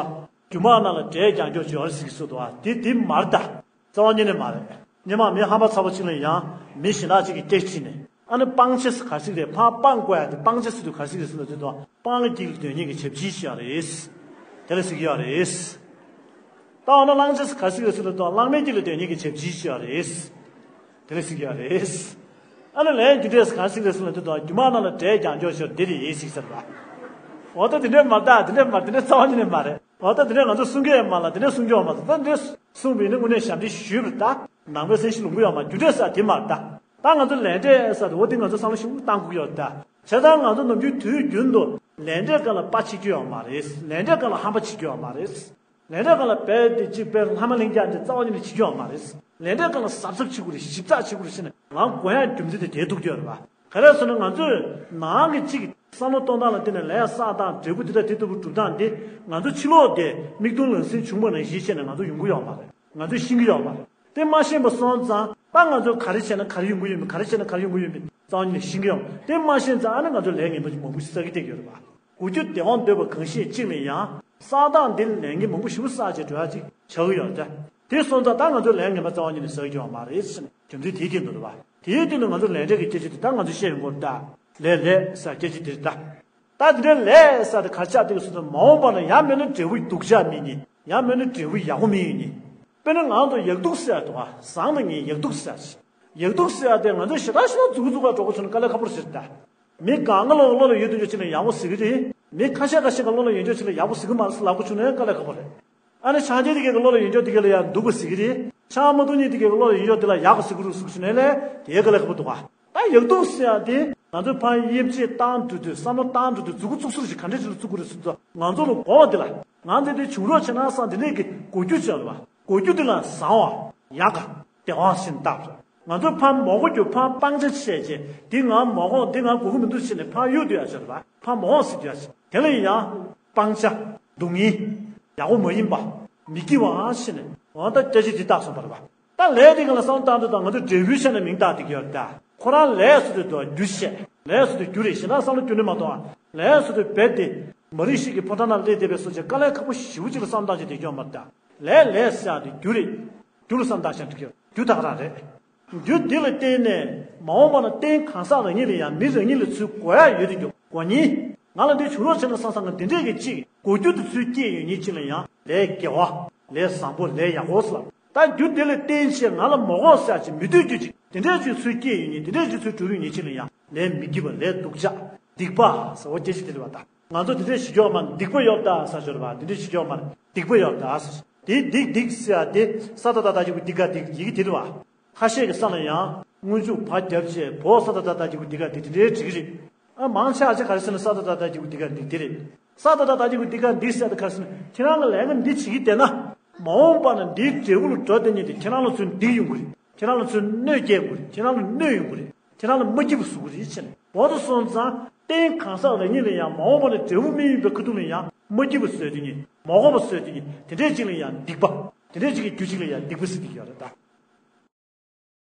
རྒྱུ་མ་རྣམས་ལ་འབྲས་རྒྱང་འཁྱོག་ཅིག་ཡོད་རེད་ཟེར་གྱི་སུ་འདུག་བ། དེ་དེ་མ་རེད་ད། རྩ་བ་ཉིད་ནས་མ་རེད། སྔོན་མ་མི་ཧམ་པ་ཚ་པོ་ཅིག་ལ་ཡང་མི་གཞན་དག་ཅིག་གིས་སྐད་ཁྲིད་ནས་ཨ་ནི་སྤང་བྱ་ཟེར་ག་ཟིག་རེད། ཕར་སྤང་དགོས་ཡ་དེ་སྤང་བྱ་ཟེར་དུས་ག་ཟིག་རེད་ཟེར་ལབ་དུས་དང་སྤང་ལ་སྐྱིད་ལ་དོན་གཉེར་གྱི་ཞབས་ཕྱི་ཞུ་ཡ་རེད། དེ་ལ་ཟེར་གྱི་ཡོད་རེད། ད་འོ་ན་བླང་བྱ་ཟེར་ག་ཟིག་རེད་ཟེར་ལབ་དུས་བླ་མའི་སྐྱིད་ལ་དོན་གཉེར་གྱི་ཞབས་ཕྱི་ཞུ་ཡ་རེད། དེ་ལ་ཟེར་གྱི་ཡོད་རེད། ཨ་ནི་ལས་རྒྱུ་འབྲས་ཟེར་ག་ཟིག་རེད་ཟེར་ལབ་དུས་དང་རྒྱུ་མ་རྣམས་ལ་འབྲས་རྒྱང་འཁྱོག་ཞོར་འདི་རེད་ཟེར་ཟེར་བ། འོ་ད་དེ་འདྲས་མ་རེད་ད། དེ་འདྲས་མ་རེད། དེ་འདྲས་རྩ་བ་ཉིད་ནས་མ་རེད། འོ་ད་དེ་འདྲས་ང་ཚོ་གསུང་གི་ཡོད་མ་ལ་དེ་འདྲས་གསུང་རྒྱུ་ཡོད་མ་རེད། ད་འདྲས་གསུངས་པ་ཡིན་ན་དངོས་གནས་ཞབས་འདྲེན་ཞུས་པ་རེད་ད། ནང་པའི་སེམས་ཤིང་ལུང་པ་ཡོད་མ་རྒྱུ་འབྲས་ཟེར་དེ་མ་རེད་ད། ད་ང་ཚོ་ལས་འབྲས་ཟེར་དེ་འོ་དེ་ང་ཚོ་བསམ་བློ་ཞིབ་པོ་བཏང་དགོས་ཀྱི་ཡོད་རེད་ད། བྱས་ཙང་ང་ཚོ་ནམ་རྒྱུན་དུས་རྒྱུན་དུ་ལས་འབྲས་སྒང་ལ་དཔའ་བྱེད་རྒྱུ་ཡོད་མ་རེད། ལས་འབྲས་སྒང་ལ་ཧམ་པ་བྱེད་རྒྱུ་ཡོད་མ་རེད། ལས་འབྲས་སྒང་ལ་རྦད་དེ་གཅིག་དཔེ་ལྷ་མ་ལྷན་རྒྱས་འདི་རྩ་བ་ཉིད་ནས་བྱེད་རྒྱུ་ཡོད་མ་རེད། ལས་འབྲས་སྒང་ལ་གཟབ་གཟབ་བྱེད་དགོས་རེད། ཞིབ་ཚགས་བྱེད་དགོས་རེད་ཟེར་ནས་ང་དགོས་ཡག་རྒྱུ་མཚན་དེ་དེ་ཐུག་རྒྱུ་རེད་པ། ག་རེ་ཟེར་ན་ང་ཚོས་ནང་གི་གཅིག་བསམ་བློ་གཏོང་སྟངས་ལ་བརྟེན་ནས་ལས་བསགས་སྟངས་འབྲས་བུ་དེ་དང་དེ་ལྟ་བུ་སྒྲུབ་སྟངས་དེ་ང་ཚོ་ཕྱི་ལོགས་དེ་མིག་མཐོང་ལག་ཟིན་བྱུང་བ་ནང་བཞིན་བྱས་ནས་ང་ཚོ་ཡོང་གི་ཡོད་མ་རེད། ང་ཚོས་ཤེས་ཀྱི་ཡོད་མ་རེད། དེ་མ་ཤེས་པ་སོང་ཙང་ད་ང་ཚོས་ག་རེ་བྱས་ན་ག་རེ་ཡོང་གི་ཡོད་མེད། ག་རེ་བྱས་ན་ག་རེ་ཡོང་གི་ཡོད་མེད་རྩ་བ་ཉིད་ནས་ཤེས་ཀྱི་ཡོད་མ་རེད། དེ་མ་ཤེས་ཙང་ཨ་ནི་ང་ཚོ་ལས་ངན་པ་ཅིག་མང་པོ་ཞིག་བསགས་ཀྱི་བསྡད་ཀྱི་ཡོད་རེད་པ། གོ་རྒྱུ་བདེ་བ་འདོད་པ་གང་ཞིག་ཅིག་ལ་ཡང་བསགས་སྟངས་འདི་ལས་ངན་མང་པོ་ཞིག་བསགས་བྱས་འགྲོ་ཡག་ཅིག་ཆགས་ཀྱི་ཡོད་རེད། དེ་སོང་ཙང་ད་ང་ཚོས་ལས་ངན་པ་རྩ་བ་ཉིད་ནས་བསགས་ཀྱི་ཡོད་མ་རེད་ཟེར་ནས་རྒྱུ་མཚན་དེའི་སྟེང་དུ་རེད་པ། དེའི་སྟེང་དུ་ང་ཚོ་ལས་འབྲས་ཀྱི་སྐད་ཆ་དེ་ད་ང་ཚོས་བཤད་ཡོང་གི་ཡོད་རེད་ད། ལས་ལས་ཟེར་སྐད་ཆ་དེ་རེད་ད། ད་དེ་འདྲའི་ལས་ཟེར་དེ་ག་རེ་ཆགས་བསྡད་ཀྱི་སོང་ཙང་མ་འོངས་པ་ན་ཡང་མིན་ན་འབྲས་བུ་སྡུག་ཅག་སྨིན་ནི། ཡང་མིན་ན་འབྲས་བུ་ཡག་པོ་སྨིན་ཡོང་ནི། དཔེར་ན་ང་ཚོ་ཡག་སྡུག་ཟེར་ཡག་འདུག་ག་བཟང་དང་ངན། ཡག་སྡུག་ཟེར་ཡག་ཅིག་ཡག་སྡུག་ཟེར་ཡག་དེ་ང་ཚོས་ཞེ་དྲག་ཞེ་དྲག་མཛུབ་གུ་བཙུགས་པ་འགྲོ་དགོས་བྱུང་ན་དཀའ་ལས་ཁག་པོ་རེད་ཟེར་ད། མི་གང་ག་ལོག་ག་ལོག་ལ་ཡོད་དུས་ཅིག་ལ་ཡག་པོ་ཟེར་གི་རེད། མི་ཁ་ཤས་ཁ་ཤས་ཀྱི་ལོག་ལ་ཡོད་དུས་ཅིག་ལ་ཡག་པོ་ཟེར་གི་མ་རེད་ཟེར་ལབ་དགོས་བྱུང་ན་དཀའ་ལས་ཁག་པོ་རེད། ཨ་ནི་ཆང་རྐྱལ་དེ་གའི་གི་ལོག་ལ་ཡོད་ཅོག་དེ་གའི་ལ་ཡང་སྡུག་པ་ཟེར་གི་རེད། ཆང་མ་བཏུང་མཁན་དེ་གའི་གི་ལོག་ལ་ཡོད་ཅོག་དེ་ལ་ཡག་པ་ཟེར་གི་རེད་ཟེར་བྱུང་ན་ལས་དེའི་དཀའ་ལས་ཁག་པོ་འདུག་ག་ད་ཡག་སྡུག་ཟེར་ཡག་དེ་ང་ཚོས་ཕར་དབྱེ་འབྱེད་བཏང་འགྲོ་དུས་བསམ་བློ་བཏང་འགྲོ་དུས་མཛུབ་གུ་བཙུགས་སུ་ཞིག་ག་འདྲས་ཅིག་ལ་བཙུགས་དགོས་རེད་ཟེར་ཚོ་ང་ཚོ་ལ་དགོས་པ་དེ་ལ་ང་ཚོས་དེ་བྱུང་རོགས་བྱས་ན་བསམ་དེ་འདྲས་ཀྱི་གོ་རྒྱུ་བྱས་པ་གོ་རྒྱུ་དེ་ལ་བཟང་བ་ཡག་ག་བདེ་བ་ཞིག་བཏགས་རེད། ང་ཚོ་ཕར་མོག་གོ་རྒྱུ་ཕར་སྤང་བྱ་བྱས་རྗེས་འདི་ང་མོག་གོ་འདི་ང་གོ་གི་མི་འདུག་ཟེར་ནས་ཕར་གཡུག་སྡོད་ཡག་ཆོག་རེད་པ། ཕར་མོག་ཟེར་སྡོད་ཡག་ཆོག་དེ་ལ་ཡང་སྤང་བྱ་སྡུག་བསྔལ་ཡག་པོ་མ་ཡིན་པ་མི་སྐྱིད་པ་ཟེར་ནས་འོ་ད་སྐད་ཆ་འདི་བཏགས་སོང་བ་རེད་པ། ད་ལས་དེ་ག་ལ་བསམ་བཏང་དུས་ད་ང་ཚོ་འབྲས་བུའི་ཆ་ནས་མིང་བཏགས་བསྡད་ཀྱི་ཡོད་རེད་ད། ཁོ་རང་ལས་ཟེར་དུས་དུ་རྒྱུ་བཤད། ལས་ཟེར་དུས་རྒྱུ་རེད་ཞེ་ན་བསམ་བློ་རྒྱུ་ནི་མ་གཏོང་ཨ། ལས་ཟེར་དུས་རྦད་དེ་མ་རིག་ཤེས་ཀྱི་ཕོ་བྲང་ནང་སླེབས་བསྡད་པའི་སོ་ཆེ་དཀའ་ལས་ཁག་པོ་ཞེ་པོ་ཅིག་ལ་བསམ་བཏང་བྱས་བསྡད་ཀྱི་ཡོད་མ་རེད་ད། ལས་ལས་ཟེར་ཡག་དེ་རྒྱུ་རེད། རྒྱུ་ལ་བསམ་བཏང་བྱས་འགྲིག་གི་ཡོད། རྒྱུ་ད་ག་རང་རེད། རྒྱུ་འདི་ལ་བརྟེན་ནས་མ་འོངས་པ་ན་རྟེན་གང་ཟག་རང་ཉིད་ལ་ཡང་མི་རང་ཉིད་ལ་ཚུར་དགོས་ཡག་ཡོད་དུས་ཀྱང་དགོས་ཉིན། ང་ལ་འདི་བྱུང་རོགས་བྱས་ན་བསམ་བསམ་ང་འདི་འདྲས་ཀྱི་ཅིག་དགོས་རྒྱུ་དེ་ཚུར་སྐྱེས་ཡོང་ཉིན་ཅིག་ལ་ཡང་ལས་དགེ་བ། ལས་བཟང་པོ། ལས་ཡག་པོ་ཟེར་ལ། ད་རྒྱུ་འདི་ལ་བརྟེན་བྱས་ང་ལ་མ་དགོས་ཟེར་ཡག་ཅིག་མི་འདོད་རྒྱུ་ཅིག་དེ་འདྲས་ཅིག་ཚུར་སྐྱེས་ཡོང་ཉིན་དེ་འདྲས་ཅིག་ཚུར་གྲུབ་ཡོང་ཉིན་ཅིག་ལ་ཡང་ལས་མི་སྐྱིད་པ། ལས་སྡུག་ཅག་སྡིག་པ་ཟེར་བ་སྐད་ཆ་དེ་རེད་བ་ད། ང་ཚོ་དེ་འདྲས་ཞིག་ཡོད་མ་རེད། སྡིག་པ་ཡོད་ད་ཟེར་ཞོར་བ་དེ་འདྲས་ཞིག་ཡོད་མ་རེད། སྡིག་པ་ཡོད་ད་ཟེར། དེ་སྡིག་སྡིག་ཟེར་ཡག་དེ་ས་ཏ་བཏགས་སྡ་གི་གུ་སྡི་ག་སྡིག་ཡི་གེ་དེ་རེད་བ། ཁ་ཤས་ཀྱི་ས་ལ་ཡང་སྔོན་འཇུག་བ་བརྒྱབ་བྱས་བོ་ས་ཏ་བཏགས་སྡ་གི་གུ་སྡི་ག་སྡིག་དེ་འདྲའི་བྲིས་ཀྱི་རེད། ཨ་མང་ཆེ་བ་ཅིག་ག་རེ་ཟེར་ན་ས་ཏ་བཏགས་སྡ་གི་གུ་སྡི་ག་སྡིག་དེ་རེད། ས་ད་ད་ད་ཅིག་གི་འདི་ག་འདི་ཟེར་ད་ག་ཟེར་ན་ཁྱེད་རང་གི་ལས་ཀ་འདི་བྱེད་ཀྱི་བསྡད་ན། མ་འོངས་པ་ན་འདིའི་འབྲས་བུ་ལ་འགྲོ་བསྡད་མཁན་དེ་ཁྱེད་རང་ལ་ཚུར་སྡིག་ཡོང་གི་རེད། ཁྱེད་རང་ལ་ཚུར་གནོད་སྐྱེལ་དགོས་རེད། ཁྱེད་རང་ལ་གནོད་ཡོང་གི་རེད། ཁྱེད་རང་ལ་མ་སྐྱིད་པ་བཟོ་གི་རེད་ཟེར་ནས། འོ་དེ་སོང་ཙང་རྟེན་གང་ཟག་རང་ཉིད་ལ་ཡང་མ་འོངས་པ་ན་འབྲས་བུ་སྨིན་ཡོང་པའི་ཁ་ཐུག་ལ་ཡང་མ་སྐྱིད་པ་བཟོས་དེ་ཉིད་མ་དགོས་པ་བཟོས་དེ་ཉིད་དེ་འདྲས་ཅིག་ལ་ཡང་སྡིག་པ། དེ་འདྲས་ཅིག་གི་རྒྱུ་ཅིག་ལ་ཡང་སྡིག་པ་ཟེར་གྱི་ཡོད་རེད་ད།